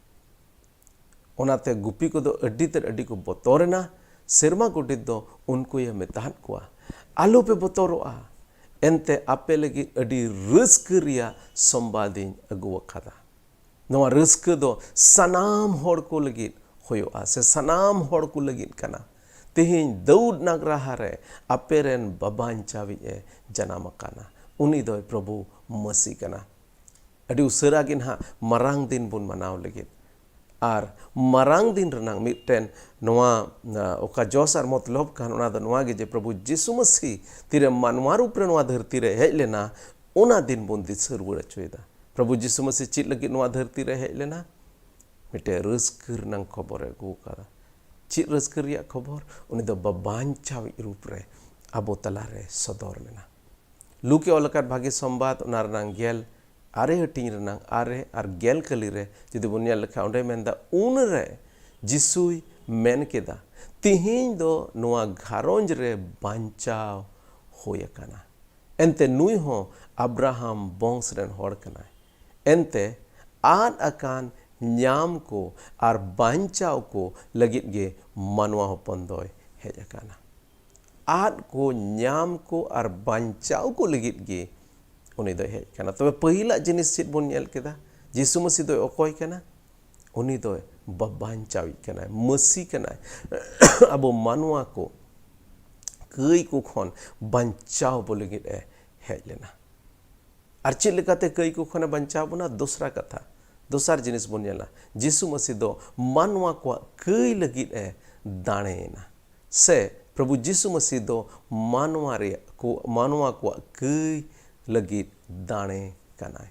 ᱚᱱᱟᱛᱮ ᱜᱩᱯᱤ ᱠᱚᱫᱚ ᱟᱹᱰᱤ ᱛᱮᱫ ᱟᱹᱰᱤ ᱠᱚ ᱵᱚᱛᱚᱨᱮᱱᱟ᱾ ᱥᱮᱨᱢᱟ ᱜᱚᱰᱮᱛ ᱫᱚ ᱩᱱᱠᱩᱭᱮ ᱢᱮᱛᱟᱫ ᱠᱚᱣᱟ, "ᱟᱞᱚᱯᱮ ᱵᱚᱛᱚᱨᱚᱜᱼᱟ, ᱮᱱᱛᱮ ᱟᱯᱮ ᱞᱟᱹᱜᱤᱫ ᱟᱹᱰᱤ ᱨᱟᱹᱥᱠᱟᱹ ᱨᱮᱭᱟᱜ ᱥᱚᱢᱵᱟᱫᱤᱧ ᱟᱹᱜᱩ ᱟᱠᱟᱫᱟ᱾ ᱱᱚᱣᱟ ᱨᱟᱹᱥᱠᱟᱹ ᱫᱚ ᱥᱟᱱᱟᱢ ᱦᱚᱲ ᱠᱚ ᱞᱟᱹᱜᱤᱫ ᱦᱩᱭᱩᱜᱼᱟ, ᱥᱮ ᱥᱟᱱᱟᱢ ᱦᱚᱲ ᱠᱚ ᱞᱟᱹᱜᱤᱫ ᱠᱟᱱᱟ᱾ ᱛᱮᱦᱮᱧ ᱫᱟᱹᱣᱩᱫ ᱱᱟᱜᱽᱨᱟᱦᱟ ᱨᱮ ᱟᱯᱮ ᱨᱮᱱ ᱵᱟᱵᱟᱧᱪᱟᱣᱤᱡ ᱮ ᱡᱟᱱᱟᱢ ᱟᱠᱟᱱᱟ᱾ ᱩᱱᱤ ᱫᱚᱭ ᱯᱨᱚᱵᱷᱩ ᱢᱟᱹᱥᱤ ᱠᱟᱱᱟ᱾" ᱟᱹᱰᱤ ᱩᱥᱟᱹᱨᱟ ᱜᱮ ᱱᱟᱦᱟᱜ ᱢᱟᱨᱟᱝ ᱫᱤᱱ ᱵᱚᱱ ᱢᱟᱱᱟᱣ ᱞᱟᱹᱜᱤᱫ᱾ ᱟᱨ ᱢᱟᱨᱟᱝ ᱫᱤᱱ ᱨᱮᱱᱟᱜ ᱢᱤᱫᱴᱮᱱ ᱱᱚᱣᱟ, ᱟ, ᱚᱠᱟ ᱡᱚᱥ ᱟᱨ ᱢᱚᱛᱞᱚᱵ ᱠᱟᱱ, ᱚᱱᱟ ᱫᱚ ᱱᱚᱣᱟ ᱜᱮ ᱡᱮ ᱯᱨᱚᱵᱷᱩ ᱡᱤᱥᱩ ᱢᱟᱹᱥᱤ ᱛᱤᱨᱮ ᱢᱟᱱᱣᱟ ᱨᱩᱯ ᱨᱮ ᱱᱚᱣᱟ ᱫᱷᱟᱹᱨᱛᱤ ᱨᱮ ᱦᱮᱡ ᱞᱮᱱᱟ, ᱚᱱᱟ ᱫᱤᱱ ᱵᱚᱱ ᱫᱤᱥᱟᱹ ᱨᱩᱣᱟᱹᱲ ᱦᱚᱪᱚᱭᱮᱫᱟ᱾ ᱯᱨᱚᱵᱷᱩ ᱡᱤᱥᱩ ᱢᱟᱹᱥᱤ ᱪᱮᱫ ᱞᱟᱹᱜᱤᱫ ᱱᱚᱣᱟ ᱫᱷᱟᱹᱨᱛᱤ ᱨᱮ ᱦᱮᱡ ᱞᱮᱱᱟ? ᱢᱤᱫᱴᱮᱱ ᱨᱟᱹᱥᱠᱟᱹ ᱨᱮᱱᱟᱜ ᱠᱷᱚᱵᱚᱨᱮ ᱟᱹᱜᱩ ᱟᱠᱟᱫᱟ᱾ ᱪᱮᱫ ᱨᱟᱹᱥᱠᱟᱹ ᱨᱮᱭᱟᱜ ᱠᱷᱚᱵᱚᱨ? ᱩᱱᱤ ᱫᱚ ᱵᱟᱵᱟᱧᱪᱟᱣᱤᱡ ᱨᱩᱯ ᱨᱮ ᱟᱵᱚ ᱛᱟᱞᱟᱨᱮ ᱥᱚᱫᱚᱨ ᱞᱮᱱᱟ᱾ ᱞᱩᱠᱮ ᱚᱞ ᱟᱠᱟᱫ ᱵᱷᱟᱹᱜᱤ ᱥᱚᱢᱵᱟᱫ, ᱚᱱᱟ ᱨᱮᱱᱟᱝ ᱜᱮᱞ ᱟᱨᱮ ᱦᱟᱹᱴᱤᱧ ᱨᱮᱱᱟᱝ ᱟᱨᱮ ᱟᱨ ᱜᱮᱞ ᱠᱟᱹᱞᱤ ᱨᱮ ᱡᱩᱫᱤ ᱵᱚᱱ ᱧᱮᱞ ᱞᱮᱠᱷᱟᱱ, ᱚᱸᱰᱮ ᱢᱮᱱᱫᱟ, "ᱩᱱᱨᱮ ᱡᱤᱥᱩᱭ ᱢᱮᱱ ᱠᱮᱫᱟ, 'ᱛᱤᱦᱤᱧ ᱫᱚ ᱱᱚᱣᱟ ᱜᱷᱟᱨᱚᱸᱡᱽ ᱨᱮ ᱵᱟᱧᱪᱟᱣ ᱦᱩᱭ ᱟᱠᱟᱱᱟ᱾ ᱮᱱᱛᱮ ᱱᱩᱭ ᱦᱚᱸ ᱟᱵᱨᱟᱦᱟᱢ ᱵᱚᱝᱥ ᱨᱮᱱ ᱦᱚᱲ ᱠᱟᱱᱟᱭ᱾ ᱮᱱᱛᱮ ᱟᱫ ᱟᱠᱟᱱ ᱧᱟᱢ ᱠᱚ ᱟᱨ ᱵᱟᱧᱪᱟᱣ ᱠᱚ ᱞᱟᱹᱜᱤᱫ ᱜᱮ ᱢᱟᱱᱣᱟ ᱦᱚᱯᱚᱱ ᱫᱚᱭ ᱦᱮᱡ ᱟᱠᱟᱱᱟ᱾'" ᱟᱫ ᱠᱚ, ᱧᱟᱢ ᱠᱚ ᱟᱨ ᱵᱟᱧᱪᱟᱣ ᱠᱚ ᱞᱟᱹᱜᱤᱫ ᱜᱮ ᱩᱱᱤ ᱫᱚᱭ ᱦᱮᱡ ᱠᱟᱱᱟ᱾ ᱛᱚᱵᱮ ᱯᱟᱹᱦᱤᱞᱟᱜ ᱡᱤᱱᱤᱥ ᱪᱮᱫ ᱵᱚᱱ ᱧᱮᱞ ᱠᱮᱫᱟ? ᱡᱤᱥᱩ ᱢᱟᱹᱥᱤ ᱫᱚᱭ ᱚᱠᱚᱭ ᱠᱟᱱᱟ? ᱩᱱᱤ ᱫᱚᱭ ᱵᱟᱧᱪᱟᱣᱤᱡ ᱠᱟᱱᱟᱭ, ᱢᱟᱹᱥᱤ ᱠᱟᱱᱟᱭ᱾ ᱟᱵᱚ ᱢᱟᱱᱣᱟ ᱠᱚ ᱠᱟᱹᱭ ᱠᱚ ᱠᱷᱚᱱ ᱵᱟᱧᱪᱟᱣ ᱵᱚ ᱞᱟᱹᱜᱤᱫ ᱮ ᱦᱮᱡ ᱞᱮᱱᱟ᱾ ᱟᱨ ᱪᱮᱫ ᱞᱮᱠᱟᱛᱮ ᱠᱟᱹᱭ ᱠᱚ ᱠᱷᱚᱱᱮ ᱵᱟᱧᱪᱟᱣ ᱵᱚᱱᱟ? ᱫᱚᱥᱨᱟ ᱠᱟᱛᱷᱟ, ᱫᱚᱥᱟᱨ ᱡᱤᱱᱤᱥ ᱵᱚᱱ ᱧᱮᱞᱟ, ᱡᱤᱥᱩ ᱢᱟᱹᱥᱤ ᱫᱚ ᱢᱟᱱᱣᱟ ᱠᱚᱣᱟᱜ ᱠᱟᱹᱭ ᱞᱟᱹᱜᱤᱫ ᱮ ᱫᱟᱲᱮᱭᱮᱱᱟ᱾ ᱥᱮ ᱯᱨᱚᱵᱷᱩ ᱡᱤᱥᱩ ᱢᱟᱹᱥᱤ ᱫᱚ ᱢᱟᱱᱣᱟ ᱨᱮᱭᱟᱜ ᱠᱚ, ᱢᱟᱱᱣᱟ ᱠᱚᱣᱟᱜ ᱠᱟᱹᱭ ᱞᱟᱹᱜᱤᱫ ᱫᱟᱲᱮ ᱠᱟᱱᱟᱭ᱾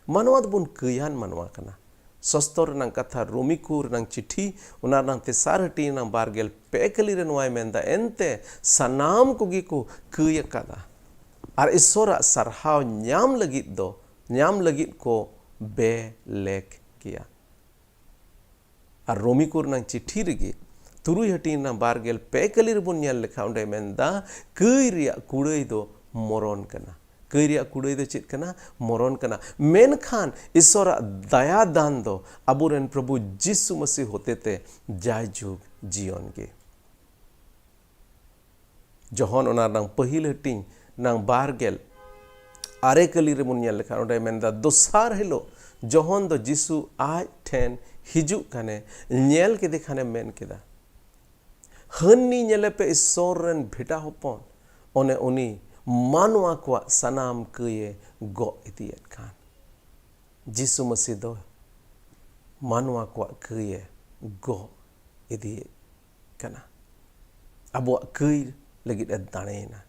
ᱢᱟᱱᱣᱟ ᱫᱚᱵᱚᱱ ᱠᱟᱹᱭᱟᱱ ᱢᱟᱱᱣᱟ ᱠᱟᱱᱟ᱾ ᱥᱚᱥᱛᱚᱨ ᱨᱮᱱᱟᱜ ᱠᱟᱛᱷᱟ, ᱨᱳᱢᱤ ᱠᱚ ᱨᱮᱱᱟᱜ ᱪᱤᱴᱷᱤ, ᱚᱱᱟ ᱨᱮᱱᱟᱜ ᱛᱮᱥᱟᱨ ᱦᱟᱹᱴᱤᱧ ᱨᱮᱱᱟᱜ ᱵᱟᱨ ᱜᱮᱞ ᱯᱮ ᱠᱟᱹᱞᱤ ᱨᱮ ᱱᱚᱣᱟᱭ ᱢᱮᱱᱫᱟ, ᱮᱱᱛᱮ ᱥᱟᱱᱟᱢ ᱠᱚᱜᱮ ᱠᱚ ᱠᱟᱹᱭ ᱟᱠᱟᱫᱟ ᱟᱨ ᱤᱥᱚᱨᱟᱜ ᱥᱟᱨᱦᱟᱣ ᱧᱟᱢ ᱞᱟᱹᱜᱤᱫ ᱫᱚ, ᱧᱟᱢ ᱞᱟᱹᱜᱤᱫ ᱠᱚ ᱵᱮᱞᱮᱠ ᱜᱮᱭᱟ᱾ ᱟᱨ ᱨᱳᱢᱤ ᱠᱚ ᱨᱮᱱᱟᱜ ᱪᱤᱴᱷᱤ ᱨᱮᱜᱮ ᱛᱩᱨᱩᱭ ᱦᱟᱹᱴᱤᱧ ᱨᱮᱱᱟᱜ ᱵᱟᱨ ᱜᱮᱞ ᱯᱮ ᱠᱟᱹᱞᱤ ᱨᱮᱵᱚᱱ ᱧᱮᱞ ᱞᱮᱠᱷᱟᱱ ᱚᱸᱰᱮ ᱢᱮᱱᱫᱟ, ᱠᱟᱹᱭ ᱨᱮᱭᱟᱜ ᱠᱩᱲᱟᱹᱭ ᱫᱚ ᱢᱚᱨᱚᱱ ᱠᱟᱱᱟ᱾ ᱠᱟᱹᱭ ᱨᱮᱭᱟᱜ ᱠᱩᱲᱟᱹᱭ ᱫᱚ ᱪᱮᱫ ᱠᱟᱱᱟ? ᱢᱚᱨᱚᱱ ᱠᱟᱱᱟ᱾ ᱢᱮᱱᱠᱷᱟᱱ ᱤᱥᱚᱨᱟᱜ ᱫᱟᱭᱟ ᱫᱟᱱ ᱫᱚ ᱟᱵᱚᱨᱮᱱ ᱯᱨᱚᱵᱷᱩ ᱡᱤᱥᱩ ᱢᱟᱹᱥᱤ ᱦᱚᱛᱮᱛᱮ ᱡᱟᱭᱡᱩᱜᱽ ᱡᱤᱭᱚᱱ ᱜᱮ᱾ ᱡᱚᱦᱚᱱ ᱚᱱᱟ ᱨᱮᱱᱟᱝ ᱯᱟᱹᱦᱤᱞ ᱦᱟᱹᱴᱤᱧ ᱨᱮᱱᱟᱝ ᱵᱟᱨ ᱜᱮᱞ ᱟᱨᱮ ᱠᱟᱹᱞᱤ ᱨᱮᱵᱚᱱ ᱧᱮᱞ ᱞᱮᱠᱷᱟᱱ ᱚᱸᱰᱮ ᱢᱮᱱᱫᱟ, ᱫᱚᱥᱟᱨ ᱦᱤᱞᱳᱜ ᱡᱚᱦᱚᱱ ᱫᱚ ᱡᱤᱥᱩ ᱟᱡ ᱴᱷᱮᱱ ᱦᱤᱡᱩᱜ ᱠᱟᱱᱮ ᱧᱮᱞ ᱠᱮᱫᱮ ᱠᱷᱟᱱᱮ ᱢᱮᱱ ᱠᱮᱫᱟ, ᱦᱟᱹᱱᱤ ᱧᱮᱞᱮ ᱯᱮ, ᱤᱥᱥᱚᱨ ᱨᱮᱱ ᱵᱷᱮᱰᱟ ᱦᱚᱯᱚᱱ, ᱚᱱᱮ ᱩᱱᱤ ᱢᱟᱱᱣᱟ ᱠᱚᱣᱟᱜ ᱥᱟᱱᱟᱢ ᱠᱟᱹᱭᱮ ᱜᱚᱜ ᱤᱫᱤᱭᱮᱫ ᱠᱟᱱ᱾ ᱡᱤᱥᱩ ᱢᱟᱹᱥᱤ ᱫᱚ ᱢᱟᱱᱣᱟ ᱠᱚᱣᱟᱜ ᱠᱟᱹᱭᱮ ᱜᱚᱜ ᱤᱫᱤᱭᱮᱫ ᱠᱟᱱᱟ᱾ ᱟᱵᱚᱣᱟᱜ ᱠᱟᱹᱭ ᱞᱟᱹᱜᱤᱫ ᱮ ᱫᱟᱲᱮᱭᱮᱱᱟ᱾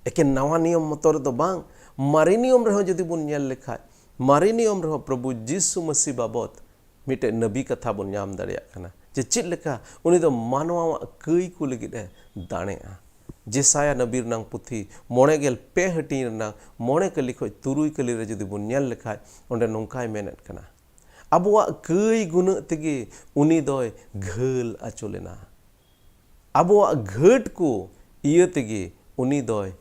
ᱮᱠᱮᱱ ᱱᱟᱣᱟ ᱱᱤᱭᱚᱢ ᱢᱚᱛᱚ ᱨᱮᱫᱚ ᱵᱟᱝ, ᱢᱟᱨᱮ ᱱᱤᱭᱚᱢ ᱨᱮᱦᱚᱸ ᱡᱩᱫᱤ ᱵᱚᱱ ᱧᱮᱞ ᱞᱮᱠᱷᱟᱡ, ᱢᱟᱨᱮ ᱱᱤᱭᱚᱢ ᱨᱮᱦᱚᱸ ᱯᱨᱚᱵᱷᱩ ᱡᱤᱥᱩ ᱢᱟᱹᱥᱤ ᱵᱟᱵᱚᱛ ᱢᱤᱫᱴᱮᱡ ᱱᱟᱵᱤ ᱠᱟᱛᱷᱟ ᱵᱚᱱ ᱧᱟᱢ ᱫᱟᱲᱮᱭᱟᱜ ᱠᱟᱱᱟ ᱡᱮ ᱪᱮᱫ ᱞᱮᱠᱟ ᱩᱱᱤ ᱫᱚ ᱢᱟᱱᱣᱟᱣᱟᱜ ᱠᱟᱹᱭ ᱠᱚ ᱞᱟᱹᱜᱤᱫ ᱮ ᱫᱟᱲᱮᱜᱼᱟ᱾ ᱡᱮᱥᱟᱭᱟ ᱱᱟᱵᱤ ᱨᱮᱱᱟᱝ ᱯᱩᱛᱷᱤ ᱢᱚᱬᱮ ᱜᱮᱞ ᱯᱮ ᱦᱟᱹᱴᱤᱧ ᱨᱮᱱᱟᱝ ᱢᱚᱬᱮ ᱠᱟᱹᱞᱤ ᱠᱷᱚᱡ ᱛᱩᱨᱩᱭ ᱠᱟᱹᱞᱤ ᱨᱮ ᱡᱩᱫᱤ ᱵᱚᱱ ᱧᱮᱞ ᱞᱮᱠᱷᱟᱡ, ᱚᱸᱰᱮ ᱱᱚᱝᱠᱟᱭ ᱢᱮᱱᱮᱫ ᱠᱟᱱᱟ, ᱟᱵᱚᱣᱟᱜ ᱠᱟᱹᱭ ᱜᱩᱱᱟᱹᱜ ᱛᱮᱜᱮ ᱩᱱᱤ ᱫᱚᱭ ᱜᱷᱟᱹᱞ ᱟᱪᱚ ᱞᱮᱱᱟ᱾ ᱟᱵᱚᱣᱟᱜ ᱜᱷᱟᱹᱴ ᱠᱚ ᱤᱭᱟᱹ ᱛᱮᱜᱮ ᱩᱱᱤ ᱫᱚᱭ,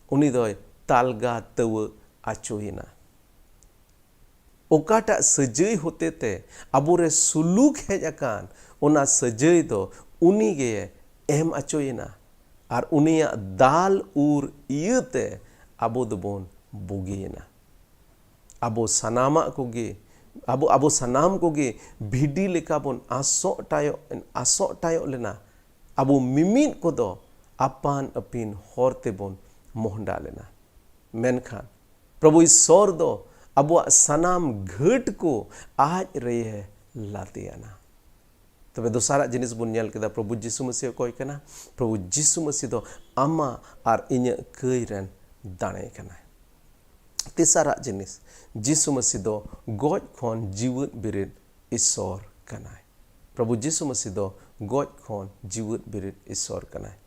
ᱩᱱᱤ ᱫᱚᱭ ᱛᱟᱞᱜᱟ ᱛᱟᱹᱣᱟᱹᱜ ᱟᱪᱚᱭᱮᱱᱟ᱾ ᱚᱠᱟᱴᱟᱜ ᱥᱟᱹᱡᱟᱹᱭ ᱦᱚᱛᱮᱛᱮ ᱟᱵᱚᱨᱮ ᱥᱩᱞᱩᱠ ᱦᱮᱡ ᱟᱠᱟᱱ, ᱚᱱᱟ ᱥᱟᱹᱡᱟᱹᱭ ᱫᱚ ᱩᱱᱤ ᱜᱮ ᱮᱢ ᱟᱪᱚᱭᱮᱱᱟ᱾ ᱟᱨ ᱩᱱᱤᱭᱟᱜ ᱫᱟᱞ ᱩᱨ ᱤᱭᱟᱹᱛᱮ ᱟᱵᱚ ᱫᱚᱵᱚᱱ ᱵᱩᱜᱤᱭᱮᱱᱟ᱾ ᱟᱵᱚ ᱥᱟᱱᱟᱢᱟᱜ ᱠᱚᱜᱮ, ᱟᱵᱚ, ᱟᱵᱚ ᱥᱟᱱᱟᱢ ᱠᱚᱜᱮ ᱵᱷᱤᱰᱤ ᱞᱮᱠᱟ ᱵᱚᱱ ᱟᱥᱚᱜ ᱴᱟᱭᱚᱜ, ᱟᱥᱚᱜ ᱴᱟᱭᱚᱜ ᱞᱮᱱᱟ᱾ ᱟᱵᱚ ᱢᱤᱢᱤᱫ ᱠᱚᱫᱚ ᱟᱯᱟᱱ ᱟᱹᱯᱤᱱ ᱦᱚᱨ ᱛᱮᱵᱚᱱ ᱢᱚᱦᱰᱟ ᱞᱮᱱᱟ᱾ ᱢᱮᱱᱠᱷᱟᱱ ᱯᱨᱚᱵᱷᱩ ᱤᱥᱥᱚᱨ ᱫᱚ ᱟᱵᱚᱣᱟᱜ ᱥᱟᱱᱟᱢ ᱜᱷᱟᱹᱴ ᱠᱚ ᱟᱡ ᱨᱮᱭᱮ ᱞᱟᱫᱮᱭᱟᱱᱟ᱾ ᱛᱚᱵᱮ ᱫᱚᱥᱟᱨᱟᱜ ᱡᱤᱱᱤᱥ ᱵᱚᱱ ᱧᱮᱞ ᱠᱮᱫᱟ, ᱯᱨᱚᱵᱷᱩ ᱡᱤᱥᱩ ᱢᱟᱹᱥᱤ ᱚᱠᱚᱭ ᱠᱟᱱᱟ? ᱯᱨᱚᱵᱷᱩ ᱡᱤᱥᱩ ᱢᱟᱹᱥᱤ ᱫᱚ ᱟᱢᱟᱜ ᱟᱨ ᱤᱧᱟᱹᱜ ᱠᱟᱹᱭ ᱨᱮᱱ ᱫᱟᱲᱮ ᱠᱟᱱᱟᱭ᱾ ᱛᱮᱥᱟᱨᱟᱜ ᱡᱤᱱᱤᱥ, ᱡᱤᱥᱩ ᱢᱟᱹᱥᱤ ᱫᱚ ᱜᱚᱡ ᱠᱷᱚᱱ ᱡᱤᱣᱮᱫ ᱵᱮᱨᱮᱫ ᱤᱥᱥᱚᱨ ᱠᱟᱱᱟᱭ᱾ ᱯᱨᱚᱵᱷᱩ ᱡᱤᱥᱩ ᱢᱟᱹᱥᱤ ᱫᱚ ᱜᱚᱡ ᱠᱷᱚᱱ ᱡᱤᱣᱮᱫ ᱵᱮᱨᱮᱫ ᱤᱥᱥᱚᱨ ᱠᱟᱱᱟᱭ᱾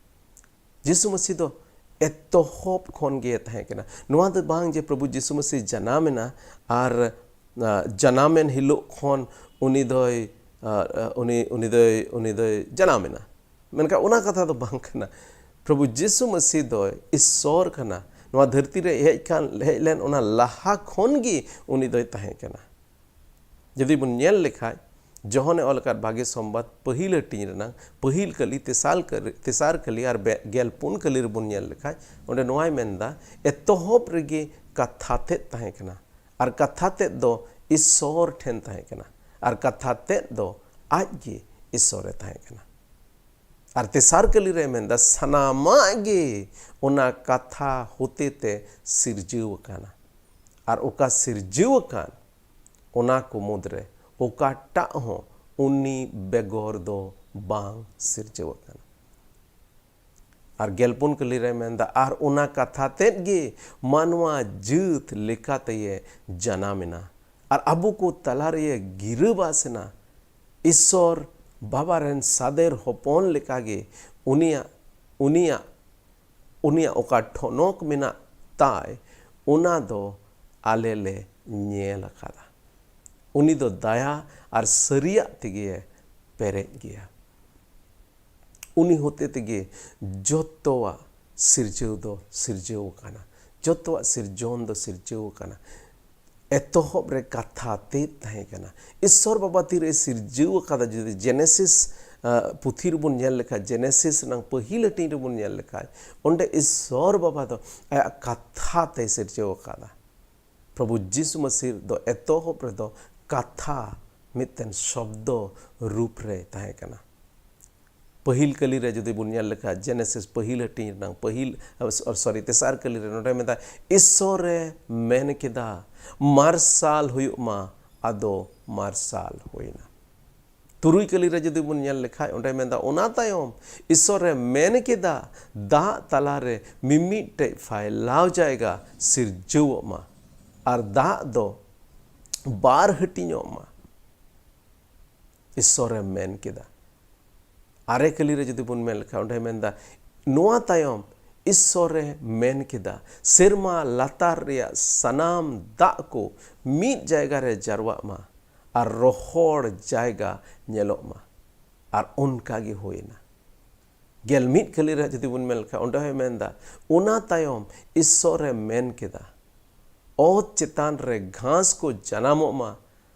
ᱡᱤᱥᱩ ᱢᱟᱹᱥᱤ ᱫᱚ ᱮᱛᱚᱦᱚᱵ ᱠᱷᱚᱱ ᱜᱮ ᱛᱟᱦᱮᱸ ᱠᱟᱱᱟ᱾ ᱱᱚᱣᱟ ᱫᱚ ᱵᱟᱝ ᱡᱮ ᱯᱨᱚᱵᱷᱩ ᱡᱤᱥᱩ ᱢᱟᱹᱥᱤ ᱡᱟᱱᱟᱢ ᱮᱱᱟ ᱟᱨ, ᱟ, ᱡᱟᱱᱟᱢᱮᱱ ᱦᱤᱞᱳᱜ ᱠᱷᱚᱱ ᱩᱱᱤ ᱫᱚᱭ, ᱟ, ᱟ, ᱩᱱᱤ, ᱩᱱᱤ ᱫᱚᱭ, ᱩᱱᱤ ᱫᱚᱭ ᱡᱟᱱᱟᱢ ᱮᱱᱟ᱾ ᱢᱮᱱᱠᱷᱟᱱ ᱚᱱᱟ ᱠᱟᱛᱷᱟ ᱫᱚ ᱵᱟᱝ ᱠᱟᱱᱟ᱾ ᱯᱨᱚᱵᱷᱩ ᱡᱤᱥᱩ ᱢᱟᱹᱥᱤ ᱫᱚᱭ ᱤᱥᱥᱚᱨ ᱠᱟᱱᱟ᱾ ᱱᱚᱣᱟ ᱫᱷᱟᱹᱨᱛᱤ ᱨᱮ ᱦᱮᱡ ᱠᱟᱱ, ᱦᱮᱡ ᱞᱮᱱ ᱚᱱᱟ ᱞᱟᱦᱟ ᱠᱷᱚᱱ ᱜᱮ ᱩᱱᱤ ᱫᱚᱭ ᱛᱟᱦᱮᱸ ᱠᱟᱱᱟ᱾ ᱡᱩᱫᱤ ᱵᱚᱱ ᱧᱮᱞ ᱞᱮᱠᱷᱟᱡ, ᱡᱚᱦᱚᱱᱮ ᱚᱞ ᱟᱠᱟᱫ ᱵᱷᱟᱜᱮ ᱥᱚᱢᱵᱟᱫ ᱯᱟᱹᱦᱤᱞ ᱦᱟᱹᱴᱤᱧ ᱨᱮᱱᱟᱝ ᱯᱟᱹᱦᱤᱞ ᱠᱟᱹᱞᱤ, ᱛᱮᱥᱟᱨ ᱠᱟᱹᱞᱤ, ᱛᱮᱥᱟᱨ ᱠᱟᱹᱞᱤ ᱟᱨ ᱵᱮ-, ᱜᱮᱞ ᱯᱩᱱ ᱠᱟᱹᱞᱤ ᱨᱮᱵᱚᱱ ᱧᱮᱞ ᱞᱮᱠᱷᱟᱡ, ᱚᱸᱰᱮ ᱱᱚᱣᱟᱭ ᱢᱮᱱᱫᱟ, "ᱮᱛᱚᱦᱚᱵ ᱨᱮᱜᱮ ᱠᱟᱛᱷᱟ ᱛᱮᱫ ᱛᱟᱦᱮᱸ ᱠᱟᱱᱟ, ᱟᱨ ᱠᱟᱛᱷᱟ ᱛᱮᱫ ᱫᱚ ᱤᱥᱥᱚᱨ ᱴᱷᱮᱱ ᱛᱟᱦᱮᱸ ᱠᱟᱱᱟ, ᱟᱨ ᱠᱟᱛᱷᱟ ᱛᱮᱫ ᱫᱚ ᱟᱡ ᱜᱮ ᱤᱥᱥᱚᱨᱮ ᱛᱟᱦᱮᱸ ᱠᱟᱱᱟ᱾" ᱟᱨ ᱛᱮᱥᱟᱨ ᱠᱟᱹᱞᱤ ᱨᱮ ᱢᱮᱱᱫᱟ, "ᱥᱟᱱᱟᱢᱟᱜ ᱜᱮ ᱚᱱᱟ ᱠᱟᱛᱷᱟ ᱦᱚᱛᱮ ᱛᱮ ᱥᱤᱨᱡᱟᱹᱣ ᱟᱠᱟᱱᱟ, ᱟᱨ ᱚᱠᱟ ᱥᱤᱨᱡᱟᱹᱣ ᱟᱠᱟᱱ, ᱚᱱᱟ ᱠᱚ ᱢᱩᱫᱽᱨᱮ ᱚᱠᱟᱴᱟᱜ ᱦᱚᱸ ᱩᱱᱤ ᱵᱮᱜᱚᱨ ᱫᱚ ᱵᱟᱝ ᱥᱤᱨᱡᱟᱹᱣ ᱟᱠᱟᱱᱟ᱾" ᱟᱨ ᱜᱮᱞᱯᱩᱱ ᱠᱟᱹᱞᱤ ᱨᱮ ᱢᱮᱱᱫᱟ, "ᱟᱨ ᱚᱱᱟ ᱠᱟᱛᱷᱟ ᱛᱮᱫ ᱜᱮ ᱢᱟᱱᱣᱟ ᱡᱟᱹᱛ ᱞᱮᱠᱟᱛᱮᱭᱮ ᱡᱟᱱᱟᱢ ᱮᱱᱟ, ᱟᱨ ᱟᱵᱚ ᱠᱚ ᱛᱟᱞᱟ ᱨᱮᱭᱮ ᱜᱤᱨᱟᱹᱵᱟᱥ ᱮᱱᱟ᱾ ᱤᱥᱥᱚᱨ ᱵᱟᱵᱟ ᱨᱮᱱ ᱥᱟᱫᱮᱨ ᱦᱚᱯᱚᱱ ᱞᱮᱠᱟᱜᱮ ᱩᱱᱤᱭᱟᱜ, ᱩᱱᱤᱭᱟᱜ, ᱩᱱᱤᱭᱟᱜ ᱚᱠᱟ ᱴᱷᱚᱱᱚᱠ ᱢᱮᱱᱟᱜ ᱛᱟᱭ, ᱚᱱᱟ ᱫᱚ ᱟᱞᱮ ᱞᱮ ᱧᱮᱞ ᱟᱠᱟᱫᱟ᱾ ᱩᱱᱤ ᱫᱚ ᱫᱟᱭᱟ ᱟᱨ ᱥᱟᱹᱨᱤᱭᱟᱜ ᱛᱮᱜᱮ ᱯᱮᱨᱮᱡ ᱜᱮᱭᱟ᱾ ᱩᱱᱤ ᱦᱚᱛᱮ ᱛᱮᱜᱮ ᱡᱚᱛᱚᱣᱟᱜ ᱥᱤᱨᱡᱟᱹᱣ ᱫᱚ ᱥᱤᱨᱡᱟᱹᱣ ᱟᱠᱟᱱᱟ, ᱡᱚᱛᱚᱣᱟᱜ ᱥᱤᱨᱡᱚᱱ ᱫᱚ ᱥᱤᱨᱡᱟᱹᱣ ᱟᱠᱟᱱᱟ᱾ ᱮᱛᱚᱦᱚᱵ ᱨᱮ ᱠᱟᱛᱷᱟ ᱛᱮᱫ ᱛᱟᱦᱮᱸ ᱠᱟᱱᱟ᱾ ᱤᱥᱥᱚᱨ ᱵᱟᱵᱟ ᱛᱤᱨᱮ ᱥᱤᱨᱡᱟᱹᱣ ᱟᱠᱟᱫᱟ, ᱡᱩᱫᱤ ᱡᱮᱱᱮᱥᱤᱥ ᱟᱸ, ᱯᱩᱛᱷᱤ ᱨᱮᱵᱚᱱ ᱧᱮᱞ ᱞᱮᱠᱷᱟᱡ, ᱡᱮᱱᱮᱥᱤᱥ ᱨᱮᱱᱟᱜ ᱯᱟᱹᱦᱤᱞ ᱦᱟᱹᱴᱤᱧ ᱨᱮᱵᱚᱱ ᱧᱮᱞ ᱞᱮᱠᱷᱟᱡ, ᱚᱸᱰᱮ ᱤᱥᱥᱚᱨ ᱵᱟᱵᱟ ᱫᱚ ᱟᱭᱟᱜ ᱠᱟᱛᱷᱟ ᱛᱮᱭ ᱥᱤᱨᱡᱟᱹᱣ ᱟᱠᱟᱫᱟ᱾ ᱯᱨᱚᱵᱷᱩ ᱡᱤᱥᱩ ᱢᱟᱹᱥᱤᱦ ᱫᱚ ᱮᱛᱚᱦᱚᱵ ᱨᱮᱫᱚ ᱠᱟᱛᱷᱟ ᱢᱤᱫᱴᱮᱱ ᱥᱚᱵᱫᱚ ᱨᱩᱯ ᱨᱮ ᱛᱟᱦᱮᱸ ᱠᱟᱱᱟ᱾ ᱯᱟᱹᱦᱤᱞ ᱠᱟᱹᱞᱤ ᱨᱮ ᱡᱩᱫᱤ ᱵᱚᱱ ᱧᱮᱞ ᱞᱮᱠᱷᱟᱡ, ᱡᱮᱱᱮᱥᱤᱥ ᱯᱟᱹᱦᱤᱞ ᱦᱟᱹᱴᱤᱧ ᱨᱮᱱᱟᱜ ᱯᱟᱹᱦᱤᱞ, ᱥᱚᱨᱤ, ᱛᱮᱥᱟᱨ ᱠᱟᱹᱞᱤ ᱨᱮ ᱱᱚᱰᱮ ᱢᱮᱱᱫᱟ, ᱤᱥᱥᱚᱨᱮ ᱢᱮᱱ ᱠᱮᱫᱟ, ᱢᱟᱨᱥᱟᱞ ᱦᱩᱭᱩᱜ ᱢᱟ, ᱟᱫᱚ ᱢᱟᱨᱥᱟᱞ ᱦᱩᱭᱱᱟ᱾ ᱛᱩᱨᱩᱭ ᱠᱟᱹᱞᱤ ᱨᱮ ᱡᱩᱫᱤ ᱵᱚᱱ ᱧᱮᱞ ᱞᱮᱠᱷᱟᱡ, ᱚᱸᱰᱮ ᱢᱮᱱᱫᱟ, ᱚᱱᱟ ᱛᱟᱭᱚᱢ ᱤᱥᱥᱚᱨᱮ ᱢᱮᱱ ᱠᱮᱫᱟ, ᱫᱟᱜ ᱛᱟᱞᱟᱨᱮ ᱢᱤᱢᱤᱫᱴᱮᱡ ᱯᱷᱟᱭᱞᱟᱣ ᱡᱟᱭᱜᱟ ᱥᱤᱨᱡᱟᱹᱣᱚᱜ ᱢᱟ, ᱟᱨ ᱫᱟᱜ ᱫᱚ ᱵᱟᱨ ᱦᱟᱹᱴᱤᱧᱚᱜ ᱢᱟ᱾ ᱤᱥᱥᱚᱨᱮ ᱢᱮᱱ ᱠᱮᱫᱟ᱾ ᱟᱨᱮ ᱠᱟᱹᱞᱤ ᱨᱮ ᱡᱩᱫᱤ ᱵᱚᱱ ᱢᱮᱱ ᱞᱮᱠᱷᱟᱱ, ᱚᱸᱰᱮ ᱢᱮᱱᱫᱟ, ᱱᱚᱣᱟ ᱛᱟᱭᱚᱢ ᱤᱥᱥᱚᱨᱮ ᱢᱮᱱ ᱠᱮᱫᱟ, ᱥᱮᱨᱢᱟ ᱞᱟᱛᱟᱨ ᱨᱮᱭᱟᱜ ᱥᱟᱱᱟᱢ ᱫᱟᱜ ᱠᱚ ᱢᱤᱫ ᱡᱟᱭᱜᱟ ᱨᱮ ᱡᱟᱨᱣᱟᱜ ᱢᱟ ᱟᱨ ᱨᱚᱦᱚᱲ ᱡᱟᱭᱜᱟ ᱧᱮᱞᱚᱜ ᱢᱟ᱾ ᱟᱨ ᱚᱱᱠᱟ ᱜᱮ ᱦᱩᱭᱮᱱᱟ᱾ ᱜᱮᱞ ᱢᱤᱫ ᱠᱟᱹᱞᱤ ᱨᱮ ᱡᱩᱫᱤ ᱵᱚᱱ ᱢᱮᱱ ᱞᱮᱠᱷᱟᱱ, ᱚᱸᱰᱮ ᱦᱚᱸᱭ ᱢᱮᱱᱫᱟ, ᱚᱱᱟ ᱛᱟᱭᱚᱢ ᱤᱥᱥᱚᱨᱮ ᱢᱮᱱ ᱠᱮᱫᱟ, ᱚᱛ ᱪᱮᱛᱟᱱ ᱨᱮ ᱜᱷᱟᱥ ᱠᱚ ᱡᱟᱱᱟᱢᱚᱜ ᱢᱟ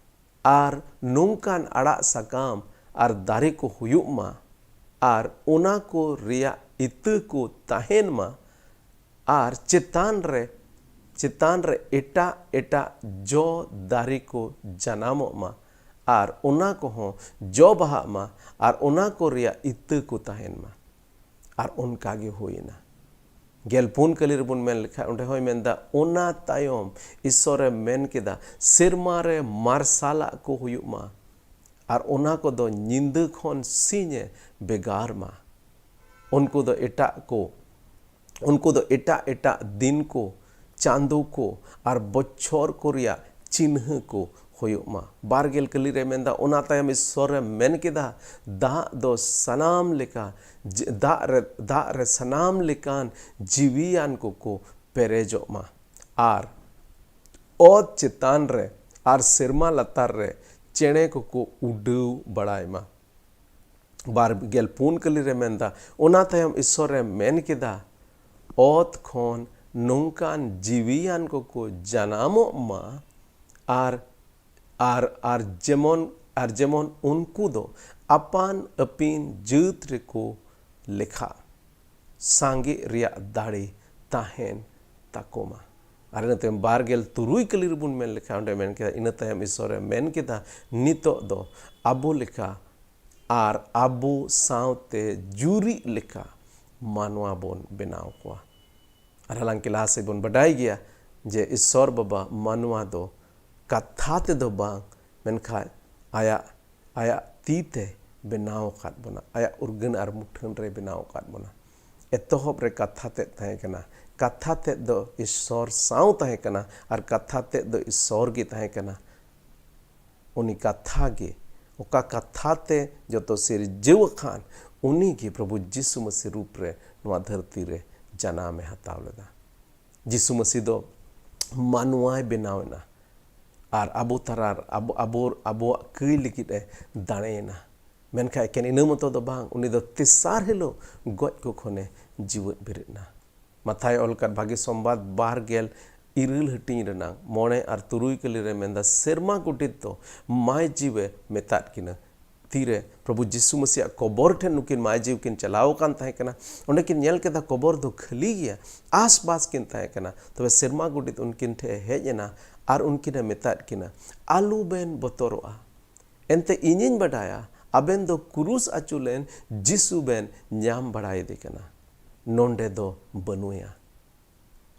ᱟᱨ ᱱᱚᱝᱠᱟᱱ ᱟᱲᱟᱜ ᱥᱟᱠᱟᱢ ᱟᱨ ᱫᱟᱨᱮ ᱠᱚ ᱦᱩᱭᱩᱜ ᱢᱟ ᱟᱨ ᱚᱱᱟ ᱠᱚ ᱨᱮᱭᱟᱜ ᱤᱛᱟᱹ ᱠᱚ ᱛᱟᱦᱮᱱ ᱢᱟ ᱟᱨ ᱪᱮᱛᱟᱱ ᱨᱮ, ᱪᱮᱛᱟᱱ ᱨᱮ ᱮᱴᱟᱜ ᱮᱴᱟᱜ ᱡᱚ ᱫᱟᱨᱮ ᱠᱚ ᱡᱟᱱᱟᱢᱚᱜ ᱢᱟ ᱟᱨ ᱚᱱᱟ ᱠᱚᱦᱚᱸ ᱡᱚ ᱵᱟᱦᱟᱜ ᱢᱟ ᱟᱨ ᱚᱱᱟ ᱠᱚ ᱨᱮᱭᱟᱜ ᱤᱛᱟᱹ ᱠᱚ ᱛᱟᱦᱮᱱ ᱢᱟ᱾ ᱟᱨ ᱚᱱᱠᱟ ᱜᱮ ᱦᱩᱭᱮᱱᱟ᱾ ᱜᱮᱞ ᱯᱩᱱ ᱠᱟᱹᱞᱤ ᱨᱮᱵᱚᱱ ᱢᱮᱱ ᱞᱮᱠᱷᱟᱱ, ᱚᱸᱰᱮ ᱦᱚᱸᱭ ᱢᱮᱱᱫᱟ, ᱚᱱᱟ ᱛᱟᱭᱚᱢ ᱤᱥᱥᱚᱨᱮ ᱢᱮᱱ ᱠᱮᱫᱟ, ᱥᱮᱨᱢᱟ ᱨᱮ ᱢᱟᱨᱥᱟᱞᱟᱜ ᱠᱚ ᱦᱩᱭᱩᱜ ᱢᱟ ᱟᱨ ᱚᱱᱟ ᱠᱚᱫᱚ ᱧᱤᱫᱟᱹ ᱠᱷᱚᱱ ᱥᱤᱧᱮ ᱵᱷᱮᱜᱟᱨ ᱢᱟ᱾ ᱩᱱᱠᱩ ᱫᱚ ᱮᱴᱟᱜ ᱠᱚ, ᱩᱱᱠᱩ ᱫᱚ ᱮᱴᱟᱜ ᱮᱴᱟᱜ ᱫᱤᱱ ᱠᱚ, ᱪᱟᱸᱫᱚ ᱠᱚ ᱟᱨ ᱵᱚᱪᱷᱚᱨ ᱠᱚ ᱨᱮᱭᱟᱜ ᱪᱤᱱᱦᱟᱹ ᱠᱚ ᱦᱩᱭᱩᱜ ᱢᱟ᱾ ᱵᱟᱨ ᱜᱮᱞ ᱠᱟᱹᱞᱤ ᱨᱮ ᱢᱮᱱᱫᱟ, ᱚᱱᱟ ᱛᱟᱭᱚᱢ ᱤᱥᱥᱚᱨᱮ ᱢᱮᱱ ᱠᱮᱫᱟ, ᱫᱟᱜ ᱫᱚ ᱥᱟᱱᱟᱢ ᱞᱮᱠᱟ, ᱡᱮ-, ᱫᱟᱜ ᱨᱮ, ᱫᱟᱜ ᱨᱮ ᱥᱟᱱᱟᱢ ᱞᱮᱠᱟᱱ ᱡᱤᱣᱤᱭᱟᱱ ᱠᱚᱠᱚ ᱯᱮᱨᱮᱡᱚᱜ ᱢᱟ ᱟᱨ ᱚᱛ ᱪᱮᱛᱟᱱ ᱨᱮ ᱟᱨ ᱥᱮᱨᱢᱟ ᱞᱟᱛᱟᱨ ᱨᱮ ᱪᱮᱬᱮ ᱠᱚᱠᱚ ᱩᱰᱟᱹᱣ ᱵᱟᱲᱟᱭ ᱢᱟ᱾ ᱵᱟᱨ ᱜᱮᱞ ᱯᱩᱱ ᱠᱟᱹᱞᱤ ᱨᱮ ᱢᱮᱱᱫᱟ, ᱚᱱᱟ ᱛᱟᱭᱚᱢ ᱤᱥᱥᱚᱨᱮ ᱢᱮᱱ ᱠᱮᱫᱟ, ᱚᱛ ᱠᱷᱚᱱ ᱱᱚᱝᱠᱟᱱ ᱡᱤᱣᱤᱭᱟᱱ ᱠᱚᱠᱚ ᱡᱟᱱᱟᱢᱚᱜ ᱢᱟ ᱟᱨ ᱟᱨ ᱟᱨ ᱡᱮᱢᱚᱱ ᱟᱨ ᱡᱮᱢᱚᱱ ᱩᱱᱠᱩ ᱫᱚ ᱟᱯᱟᱱ ᱟᱹᱯᱤᱱ ᱡᱟᱹᱛ ᱨᱮᱠᱚ ᱞᱮᱠᱷᱟ, ᱥᱟᱸᱜᱮ ᱨᱮᱭᱟᱜ ᱫᱟᱲᱮ ᱛᱟᱦᱮᱱ ᱛᱟᱠᱚ ᱢᱟ᱾ ᱟᱨ ᱤᱱᱟᱹ ᱛᱟᱭᱚᱢ ᱵᱟᱨ ᱜᱮᱞ ᱛᱩᱨᱩᱭ ᱠᱟᱹᱞᱤ ᱨᱮᱵᱚᱱ ᱢᱮᱱ ᱞᱮᱠᱷᱟᱱ, ᱚᱸᱰᱮ ᱢᱮᱱ ᱠᱮᱫᱟ, ᱤᱱᱟᱹ ᱛᱟᱭᱚᱢ ᱤᱥᱚᱨᱮ ᱢᱮᱱ ᱠᱮᱫᱟ, ᱱᱤᱛᱚᱜ ᱫᱚ ᱟᱵᱚ ᱞᱮᱠᱟ ᱟᱨ ᱟᱵᱚ ᱥᱟᱶᱛᱮ ᱡᱩᱨᱤᱜ ᱞᱮᱠᱟ ᱢᱟᱱᱣᱟ ᱵᱚᱱ ᱵᱮᱱᱟᱣ ᱠᱚᱣᱟ᱾ ᱟᱨ ᱦᱟᱞᱟᱝᱠᱤ ᱞᱟᱦᱟ ᱥᱮᱫ ᱵᱚᱱ ᱵᱟᱰᱟᱭ ᱜᱮᱭᱟ ᱡᱮ ᱤᱥᱚᱨ ᱵᱟᱵᱟ ᱢᱟᱱᱣᱟ ᱫᱚ ᱠᱟᱛᱷᱟ ᱛᱮᱫᱚ ᱵᱟᱝ, ᱢᱮᱱᱠᱷᱟᱱ ᱟᱭᱟᱜ ᱟᱭᱟᱜ ᱛᱤ ᱛᱮ ᱵᱮᱱᱟᱣ ᱟᱠᱟᱫ ᱵᱚᱱᱟ, ᱟᱭᱟᱜ ᱩᱨᱜᱟᱹᱱ ᱟᱨ ᱢᱩᱴᱷᱟᱹᱱ ᱨᱮ ᱵᱮᱱᱟᱣ ᱟᱠᱟᱫ ᱵᱚᱱᱟ᱾ ᱮᱛᱚᱦᱚᱵ ᱨᱮ ᱠᱟᱛᱷᱟ ᱛᱮᱫ ᱛᱟᱦᱮᱸ ᱠᱟᱱᱟ, ᱠᱟᱛᱷᱟ ᱛᱮᱫ ᱫᱚ ᱤᱥᱚᱨ ᱥᱟᱶ ᱛᱟᱦᱮᱸ ᱠᱟᱱᱟ ᱟᱨ ᱠᱟᱛᱷᱟ ᱛᱮᱫ ᱫᱚ ᱤᱥᱚᱨ ᱜᱮ ᱛᱟᱦᱮᱸ ᱠᱟᱱᱟ᱾ ᱩᱱᱤ ᱠᱟᱛᱷᱟ ᱜᱮ, ᱚᱠᱟ ᱠᱟᱛᱷᱟ ᱛᱮ ᱡᱚᱛᱚ ᱥᱤᱨᱡᱟᱹᱣ ᱟᱠᱟᱱ, ᱩᱱᱤ ᱜᱮ ᱯᱨᱚᱵᱷᱩ ᱡᱤᱥᱩ ᱢᱟᱹᱥᱤ ᱨᱩᱯ ᱨᱮ ᱱᱚᱣᱟ ᱫᱷᱟᱹᱨᱛᱤ ᱨᱮ ᱡᱟᱱᱟᱢ ᱮ ᱦᱟᱛᱟᱣ ᱞᱮᱫᱟ᱾ ᱡᱤᱥᱩ ᱢᱟᱹᱥᱤ ᱫᱚ ᱢᱟᱱᱣᱟᱭ ᱵᱮᱱᱟᱣ ᱮᱱᱟ ᱟᱨ ᱟᱵᱚ ᱛᱟᱨᱟᱨ ᱟᱵᱚ ᱟᱵᱚ ᱟᱵᱚᱣᱟᱜ ᱠᱟᱹᱭ ᱞᱟᱹᱜᱤᱫ ᱮ ᱫᱟᱲᱮᱭᱮᱱᱟ᱾ ᱢᱮᱱᱠᱷᱟᱱ ᱮᱠᱮᱱ ᱤᱱᱟᱹ ᱢᱚᱛᱚ ᱫᱚ ᱵᱟᱝ, ᱩᱱᱤ ᱫᱚ ᱛᱮᱥᱟᱨ ᱦᱤᱞᱳᱜ ᱜᱚᱡ ᱠᱚ ᱠᱷᱚᱱᱮ ᱡᱤᱣᱮᱫ ᱵᱮᱨᱮᱫ ᱮᱱᱟ᱾ ᱢᱟᱛᱷᱟᱭ ᱚᱞ ᱠᱟᱫ ᱵᱷᱟᱹᱜᱤ ᱥᱚᱢᱵᱟᱫ ᱵᱟᱨ ᱜᱮᱞ ᱤᱨᱟᱹᱞ ᱦᱟᱹᱴᱤᱧ ᱨᱮᱱᱟᱜ ᱢᱚᱬᱮ ᱟᱨ ᱛᱩᱨᱩᱭ ᱠᱟᱹᱞᱤ ᱨᱮ ᱢᱮᱱᱫᱟ, ᱥᱮᱨᱢᱟ ᱜᱚᱰᱮᱛ ᱫᱚ ᱢᱟᱭ ᱡᱤᱣᱮ ᱢᱮᱛᱟᱫ ᱠᱤᱱᱟ᱾ ᱛᱤᱨᱮ ᱯᱨᱚᱵᱷᱩ ᱡᱤᱥᱩ ᱢᱟᱹᱥᱤᱭᱟᱜ ᱠᱚᱵᱚᱨ ᱴᱷᱮᱱ ᱱᱩᱠᱤᱱ ᱢᱟᱹᱡᱷᱤ ᱠᱤᱱ ᱪᱟᱞᱟᱣ ᱟᱠᱟᱱ ᱛᱟᱦᱮᱸ ᱠᱟᱱᱟ, ᱚᱸᱰᱮ ᱠᱤᱱ ᱧᱮᱞ ᱠᱮᱫᱟ ᱠᱚᱵᱚᱨ ᱫᱚ ᱠᱷᱟᱹᱞᱤ ᱜᱮᱭᱟ, ᱟᱥᱵᱟᱥ ᱠᱤᱱ ᱛᱟᱦᱮᱸ ᱠᱟᱱᱟ᱾ ᱛᱚᱵᱮ ᱥᱮᱨᱢᱟ ᱜᱚᱰᱮᱛ ᱩᱱᱠᱤᱱ ᱴᱷᱮᱱ ᱦᱮᱡ ᱮᱱᱟ ᱟᱨ ᱩᱱᱠᱤᱱ ᱮ ᱢᱮᱛᱟᱫ ᱠᱤᱱᱟ, "ᱟᱞᱚ ᱵᱮᱱ ᱵᱚᱛᱚᱨᱚᱜᱼᱟ, ᱮᱱᱛᱮ ᱤᱧᱤᱧ ᱵᱟᱰᱟᱭᱟ ᱟᱵᱮᱱ ᱫᱚ ᱠᱩᱨᱩᱥ ᱟᱹᱪᱩ ᱞᱮᱱ ᱡᱤᱥᱩ ᱵᱮᱱ ᱧᱟᱢ ᱵᱟᱲᱟᱭᱮᱫᱮ ᱠᱟᱱᱟ, ᱱᱚᱸᱰᱮ ᱫᱚ ᱵᱟᱹᱱᱩᱭᱟ᱾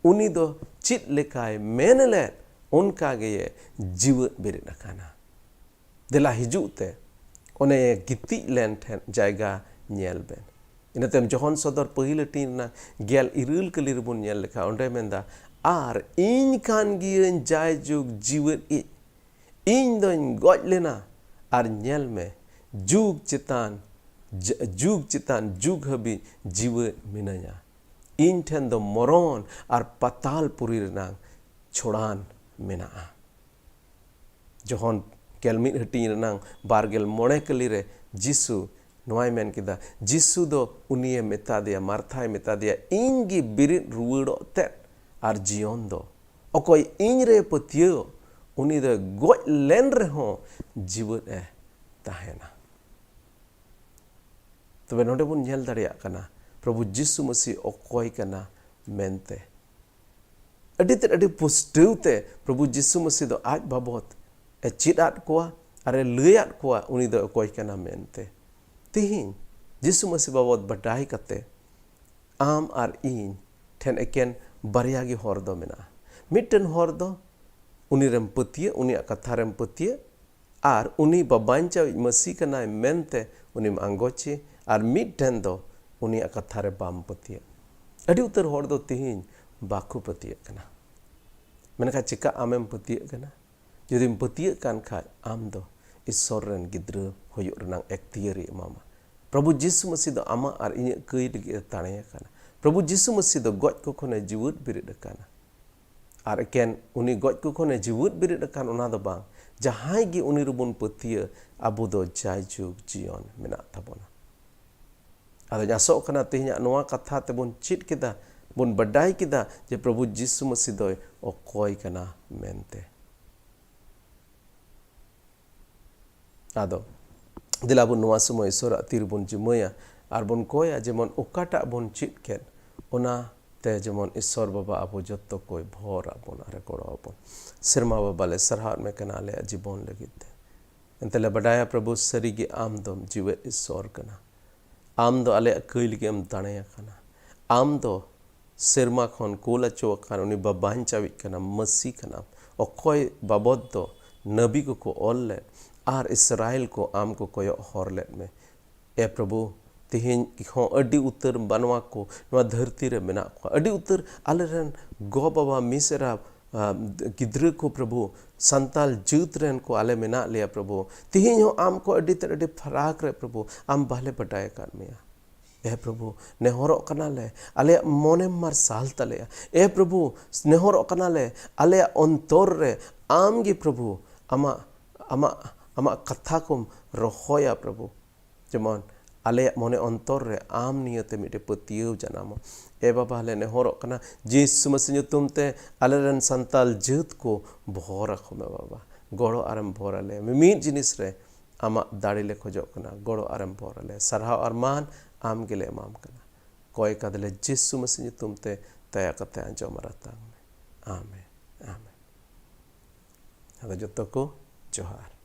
ᱩᱱᱤ ᱫᱚ ᱪᱮᱫ ᱞᱮᱠᱟᱭ ᱢᱮᱱ ᱞᱮᱫ, ᱚᱱᱠᱟ ᱜᱮᱭᱮ ᱡᱤᱣᱮᱫ ᱵᱮᱨᱮᱫ ᱟᱠᱟᱱᱟ᱾ ᱫᱮᱞᱟ ᱦᱤᱡᱩᱜ ᱛᱮ ᱚᱱᱮ ᱜᱤᱛᱤᱡ ᱞᱮᱱ ᱴᱷᱮᱱ ᱡᱟᱭᱜᱟ ᱧᱮᱞ ᱵᱮᱱ᱾" ᱤᱱᱟᱹ ᱛᱟᱭᱚᱢ ᱡᱚᱦᱚᱱ ᱥᱚᱫᱚᱨ ᱯᱟᱹᱦᱤᱞ ᱦᱟᱹᱴᱤᱧ ᱨᱮᱱᱟᱜ ᱜᱮᱞ ᱤᱨᱟᱹᱞ ᱠᱟᱹᱞᱤ ᱨᱮᱵᱚᱱ ᱧᱮᱞ ᱞᱮᱠᱷᱟᱱ, ᱚᱸᱰᱮ ᱢᱮᱱᱫᱟ, "ᱟᱨ ᱤᱧ ᱠᱟᱱ ᱜᱤᱭᱟᱹᱧ ᱡᱟᱭᱡᱩᱜᱽ ᱡᱤᱣᱮᱫ ᱤᱡ, ᱤᱧ ᱫᱚᱧ ᱜᱚᱡ ᱞᱮᱱᱟ, ᱟᱨ ᱧᱮᱞ ᱢᱮ, ᱡᱩᱜᱽ ᱪᱮᱛᱟᱱ ᱡ- ᱡᱩᱜᱽ ᱪᱮᱛᱟᱱ ᱡᱩᱜᱽ ᱦᱟᱹᱵᱤᱡ ᱡᱤᱣᱮᱫ ᱢᱤᱱᱟᱹᱧᱟ᱾ ᱤᱧ ᱴᱷᱮᱱ ᱫᱚ ᱢᱚᱨᱚᱱ ᱟᱨ ᱯᱟᱛᱟᱞ ᱯᱩᱨᱤ ᱨᱮᱱᱟᱜ ᱪᱷᱚᱲᱟᱱ ᱢᱮᱱᱟᱜᱼᱟ᱾" ᱡᱚᱦᱚᱱ ᱜᱮᱞ ᱢᱤᱫ ᱦᱟᱹᱴᱤᱧ ᱨᱮᱱᱟᱜ ᱵᱟᱨ ᱜᱮᱞ ᱢᱚᱬᱮ ᱠᱟᱹᱞᱤ ᱨᱮ ᱡᱤᱥᱩ ᱱᱚᱣᱟᱭ ᱢᱮᱱ ᱠᱮᱫᱟ, ᱡᱤᱥᱩ ᱫᱚ ᱩᱱᱤᱭᱮ ᱢᱮᱛᱟ ᱫᱮᱭᱟ, ᱢᱟᱨᱛᱷᱟᱭ ᱢᱮᱛᱟ ᱫᱮᱭᱟ, "ᱤᱧ ᱜᱮ ᱵᱮᱨᱮᱫ ᱨᱩᱣᱟᱹᱲᱚᱜ ᱛᱮᱫ ᱟᱨ ᱡᱤᱭᱚᱱ ᱫᱚ᱾ ᱚᱠᱚᱭ ᱤᱧ ᱨᱮ ᱯᱟᱹᱛᱭᱟᱹᱣ, ᱩᱱᱤ ᱫᱚᱭ ᱜᱚᱡ ᱞᱮᱱ ᱨᱮᱦᱚᱸ ᱡᱤᱣᱮᱫ ᱮ ᱛᱟᱦᱮᱱᱟ᱾ ᱛᱚᱵᱮ ᱱᱚᱰᱮ ᱵᱚᱱ ᱧᱮᱞ ᱫᱟᱲᱮᱭᱟᱜ ᱠᱟᱱᱟ ᱯᱨᱚᱵᱷᱩ ᱡᱤᱥᱩ ᱢᱟᱹᱥᱤ ᱚᱠᱚᱭ ᱠᱟᱱᱟ ᱢᱮᱱᱛᱮ᱾ ᱟᱹᱰᱤ ᱛᱮᱫ ᱟᱹᱰᱤ ᱯᱩᱥᱴᱟᱹᱣ ᱛᱮ ᱯᱨᱚᱵᱷᱩ ᱡᱤᱥᱩ ᱢᱟᱹᱥᱤ ᱫᱚ ᱟᱡ ᱵᱟᱵᱚᱫ ᱮ ᱪᱮᱫ ᱟᱫ ᱠᱚᱣᱟ ᱟᱨ ᱮ ᱞᱟᱹᱭ ᱟᱫ ᱠᱚᱣᱟ ᱩᱱᱤ ᱫᱚ ᱚᱠᱚᱭ ᱠᱟᱱᱟ ᱢᱮᱱᱛᱮ᱾ ᱛᱤᱦᱤᱧ ᱡᱤᱥᱩ ᱢᱟᱹᱥᱤ ᱵᱟᱵᱚᱫ ᱵᱟᱰᱟᱭ ᱠᱟᱛᱮ ᱟᱢ ᱟᱨ ᱤᱧ ᱴᱷᱮᱱ ᱮᱠᱮᱱ ᱵᱟᱨᱭᱟ ᱜᱮ ᱦᱚᱨ ᱫᱚ ᱢᱮᱱᱟᱜᱼᱟ᱾ ᱢᱤᱫᱴᱮᱱ ᱦᱚᱨ ᱫᱚ ᱩᱱᱤ ᱨᱮᱢ ᱯᱟᱹᱛᱭᱟᱹᱜ, ᱩᱱᱤᱭᱟᱜ ᱠᱟᱛᱷᱟ ᱨᱮᱢ ᱯᱟᱹᱛᱭᱟᱹᱜ, ᱟᱨ ᱩᱱᱤ ᱵᱟᱵᱟᱧᱪᱟᱣᱤᱡ ᱢᱟᱹᱥᱤ ᱠᱟᱱᱟᱭ ᱢᱮᱱᱛᱮ ᱩᱱᱤᱢ ᱟᱸᱜᱚᱪᱮ, ᱟᱨ ᱢᱤᱫᱴᱮᱱ ᱫᱚ ᱩᱱᱤᱭᱟᱜ ᱠᱟᱛᱷᱟ ᱨᱮ ᱵᱟᱢ ᱯᱟᱹᱛᱭᱟᱹᱜ᱾ ᱟᱹᱰᱤ ᱩᱛᱟᱹᱨ ᱦᱚᱲ ᱫᱚ ᱛᱤᱦᱤᱧ ᱵᱟᱠᱚ ᱯᱟᱹᱛᱭᱟᱹᱜ ᱠᱟᱱᱟ᱾ ᱢᱮᱱᱠᱷᱟᱱ ᱪᱮᱠᱟ ᱟᱢᱮᱢ ᱯᱟᱹᱛᱭᱟᱹᱜ ᱠᱟᱱᱟ? ᱡᱩᱫᱤᱢ ᱯᱟᱹᱛᱭᱟᱹᱜ ᱠᱟᱱ ᱠᱷᱟᱡ, ᱟᱢ ᱫᱚ ᱤᱥᱥᱚᱨ ᱨᱮᱱ ᱜᱤᱫᱽᱨᱟᱹ ᱦᱩᱭᱩᱜ ᱨᱮᱱᱟᱜ ᱮᱠᱛᱤᱭᱟᱹᱨᱤ ᱮᱢᱟᱢᱟ᱾ ᱯᱨᱚᱵᱷᱩ ᱡᱤᱥᱩ ᱢᱟᱹᱥᱤ ᱫᱚ ᱟᱢᱟᱜ ᱟᱨ ᱤᱧᱟᱹᱜ ᱠᱟᱹᱭ ᱞᱟᱹᱜᱤᱫ ᱮ ᱛᱟᱲᱮ ᱟᱠᱟᱱᱟ᱾ ᱯᱨᱚᱵᱷᱩ ᱡᱤᱥᱩ ᱢᱟᱹᱥᱤ ᱫᱚ ᱜᱚᱡ ᱠᱚ ᱠᱷᱚᱱᱮ ᱡᱤᱣᱮᱫ ᱵᱮᱨᱮᱫ ᱟᱠᱟᱱᱟ᱾ ᱟᱨ ᱮᱠᱮᱱ ᱩᱱᱤ ᱜᱚᱡ ᱠᱚ ᱠᱷᱚᱱᱮ ᱡᱤᱣᱮᱫ ᱵᱮᱨᱮᱫ ᱟᱠᱟᱱ ᱚᱱᱟ ᱫᱚ ᱵᱟᱝ, ᱡᱟᱦᱟᱸᱭ ᱜᱮ ᱩᱱᱤ ᱨᱮᱵᱚᱱ ᱯᱟᱹᱛᱭᱟᱹᱜ, ᱟᱵᱚ ᱫᱚ ᱡᱟᱭᱡᱩᱜᱽ ᱡᱤᱭᱚᱱ ᱢᱮᱱᱟᱜ ᱛᱟᱵᱚᱱᱟ᱾ ᱟᱫᱚᱧ ᱟᱥᱚᱜ ᱠᱟᱱᱟ ᱛᱮᱦᱮᱧᱟᱜ ᱱᱚᱣᱟ ᱠᱟᱛᱷᱟ ᱛᱮᱵᱚᱱ ᱪᱮᱫ ᱠᱮᱫᱟ, ᱵᱚᱱ ᱵᱟᱰᱟᱭ ᱠᱮᱫᱟ ᱡᱮ ᱯᱨᱚᱵᱷᱩ ᱡᱤᱥᱩ ᱢᱟᱹᱥᱤ ᱫᱚᱭ ᱚᱠᱚᱭ ᱠᱟᱱᱟ ᱢᱮᱱᱛᱮ᱾ ᱟᱫᱚ ᱫᱮᱞᱟ ᱵᱚᱱ ᱱᱚᱣᱟ ᱥᱚᱢᱚᱭ ᱤᱥᱚᱨᱟᱜ ᱛᱤ ᱨᱮᱵᱚᱱ ᱡᱤᱢᱟᱹᱭᱟ ᱟᱨ ᱵᱚᱱ ᱠᱚᱭᱟ, ᱡᱮᱢᱚᱱ ᱚᱠᱟᱴᱟᱜ ᱵᱚᱱ ᱪᱮᱫ ᱠᱮᱫ, ᱚᱱᱟ ᱛᱮ ᱡᱮᱢᱚᱱ ᱤᱥᱚᱨ ᱵᱟᱵᱟ ᱟᱵᱚ ᱡᱚᱛᱚ ᱠᱚᱭ ᱵᱷᱚᱨ ᱟᱵᱚᱱ ᱟᱨᱮ ᱜᱚᱲᱚ ᱟᱵᱚᱱ᱾ ᱥᱮᱨᱢᱟ ᱵᱟᱵᱟ, ᱞᱮ ᱥᱟᱨᱦᱟᱣᱮᱫ ᱢᱮ ᱠᱟᱱᱟ ᱟᱞᱮᱭᱟᱜ ᱡᱤᱵᱚᱱ ᱞᱟᱹᱜᱤᱫ ᱛᱮ᱾ ᱮᱱᱛᱮ ᱞᱮ ᱵᱟᱰᱟᱭᱟ ᱯᱨᱚᱵᱷᱩ, ᱥᱟᱹᱨᱤᱜᱮ ᱟᱢ ᱫᱚᱢ ᱡᱤᱣᱮᱫ ᱤᱥᱚᱨ ᱠᱟᱱᱟ᱾ ᱟᱢ ᱫᱚ ᱟᱞᱮᱭᱟᱜ ᱠᱟᱹᱭ ᱞᱟᱹᱜᱤᱫ ᱮᱢ ᱫᱟᱲᱮ ᱟᱠᱟᱱᱟ᱾ ᱟᱢ ᱫᱚ ᱥᱮᱨᱢᱟ ᱠᱷᱚᱱ ᱠᱳᱞ ᱦᱚᱪᱚ ᱟᱠᱟᱱ ᱩᱱᱤ ᱵᱟᱵᱟᱧᱪᱟᱣᱤᱡ ᱠᱟᱱᱟᱢ, ᱢᱟᱹᱥᱤ ᱠᱟᱱᱟᱢ, ᱚᱠᱚᱭ ᱵᱟᱵᱚᱫ ᱫᱚ ᱱᱟᱹᱵᱤ ᱠᱚᱠᱚ ᱚᱞ ᱞᱮᱫ ᱟᱨ ᱤᱥᱨᱟᱭᱮᱞ ᱠᱚ ᱟᱢ ᱠᱚ ᱠᱚᱭᱚᱜ ᱦᱚᱨ ᱞᱮᱫ ᱢᱮ᱾ ᱮ ᱯᱨᱚᱵᱷᱩ, ᱛᱮᱦᱮᱧ ᱦᱚᱸ ᱟᱹᱰᱤ ᱩᱛᱟᱹᱨ ᱢᱟᱱᱣᱟ ᱠᱚ ᱱᱚᱣᱟ ᱫᱷᱟᱹᱨᱛᱤ ᱨᱮ ᱢᱮᱱᱟᱜ ᱠᱚᱣᱟ᱾ ᱟᱹᱰᱤ ᱩᱛᱟᱹᱨ ᱟᱞᱮᱨᱮᱱ ᱜᱚ ᱵᱟᱵᱟ, ᱢᱤᱥᱮᱨᱟ, ᱟ, ᱜᱤᱫᱽᱨᱟᱹ ᱠᱚ ᱯᱨᱚᱵᱷᱩ, ᱥᱟᱱᱛᱟᱞ ᱡᱟᱹᱛ ᱨᱮᱱ ᱠᱚ ᱟᱞᱮ ᱢᱮᱱᱟᱜ ᱞᱮᱭᱟ ᱯᱨᱚᱵᱷᱩ᱾ ᱛᱮᱦᱮᱧ ᱦᱚᱸ ᱟᱢ ᱠᱚ ᱟᱹᱰᱤ ᱛᱮᱫ ᱟᱹᱰᱤ ᱯᱷᱟᱨᱟᱠ ᱨᱮ ᱯᱨᱚᱵᱷᱩ, ᱟᱢ ᱵᱟᱞᱮ ᱵᱟᱰᱟᱭ ᱟᱠᱟᱫ ᱢᱮᱭᱟ᱾ ᱮ ᱯᱨᱚᱵᱷᱩ, ᱱᱮᱦᱚᱨᱚᱜ ᱠᱟᱱᱟᱞᱮ, ᱟᱞᱮᱭᱟᱜ ᱢᱚᱱᱮᱢ ᱢᱟᱨᱥᱟᱞ ᱛᱟᱞᱮᱭᱟ᱾ ᱮ ᱯᱨᱚᱵᱷᱩ, ᱱᱮᱦᱚᱨᱚᱜ ᱠᱟᱱᱟᱞᱮ, ᱟᱞᱮᱭᱟᱜ ᱚᱱᱛᱚᱨ ᱨᱮ ᱟᱢ ᱜᱮ ᱯᱨᱚᱵᱷᱩ, ᱟᱢᱟᱜ, ᱟᱢᱟᱜ, ᱟᱢᱟᱜ ᱠᱟᱛᱷᱟ ᱠᱚᱢ ᱨᱚᱦᱚᱭᱟ ᱯᱨᱚᱵᱷᱩ᱾ ᱡᱮᱢᱚᱱ ᱟᱞᱮᱭᱟᱜ ᱢᱚᱱᱮ ᱚᱱᱛᱚᱨ ᱨᱮ ᱟᱢ ᱱᱤᱭᱟᱹᱛᱮ ᱢᱤᱫᱴᱮᱡ ᱯᱟᱹᱛᱭᱟᱹᱣ ᱡᱟᱱᱟᱢᱚᱜ᱾ ᱮ ᱵᱟᱵᱟ, ᱞᱮ ᱱᱮᱦᱚᱨᱚᱜ ᱠᱟᱱᱟ, ᱡᱤᱥᱩ ᱢᱟᱹᱥᱤ ᱧᱩᱛᱩᱢ ᱛᱮ ᱟᱞᱮᱨᱮᱱ ᱥᱟᱱᱛᱟᱞ ᱡᱟᱹᱛ ᱠᱚ ᱵᱷᱚᱨ ᱟᱠᱚ ᱢᱮ ᱵᱟᱵᱟ᱾ ᱜᱚᱲᱚ ᱟᱨᱮᱢ ᱵᱷᱚᱨ ᱟᱞᱮ᱾ ᱢᱤᱢᱤᱫ ᱡᱤᱱᱤᱥ ᱨᱮ ᱟᱢᱟᱜ ᱫᱟᱲᱮ ᱞᱮ ᱠᱷᱚᱡᱚᱜ ᱠᱟᱱᱟ, ᱜᱚᱲᱚ ᱟᱨᱮᱢ ᱵᱷᱚᱨ ᱟᱞᱮ᱾ ᱥᱟᱨᱦᱟᱣ ᱟᱨ ᱢᱟᱱ ᱟᱢ ᱜᱮᱞᱮ ᱮᱢᱟᱢ ᱠᱟᱱᱟ᱾ ᱠᱚᱭ ᱠᱟᱫᱟᱞᱮ ᱡᱤᱥᱩ ᱢᱟᱹᱥᱤ ᱧᱩᱛᱩᱢ ᱛᱮ, ᱫᱟᱭᱟ ᱠᱟᱛᱮ ᱟᱸᱡᱚᱢ ᱟᱨ ᱟᱛᱟᱝ ᱢᱮ᱾ ᱟᱢᱮᱱ, ᱟᱢᱮᱱ᱾ ᱟᱫᱚ ᱡᱚᱛᱚ ᱠᱚ ᱡᱚᱦᱟᱨ᱾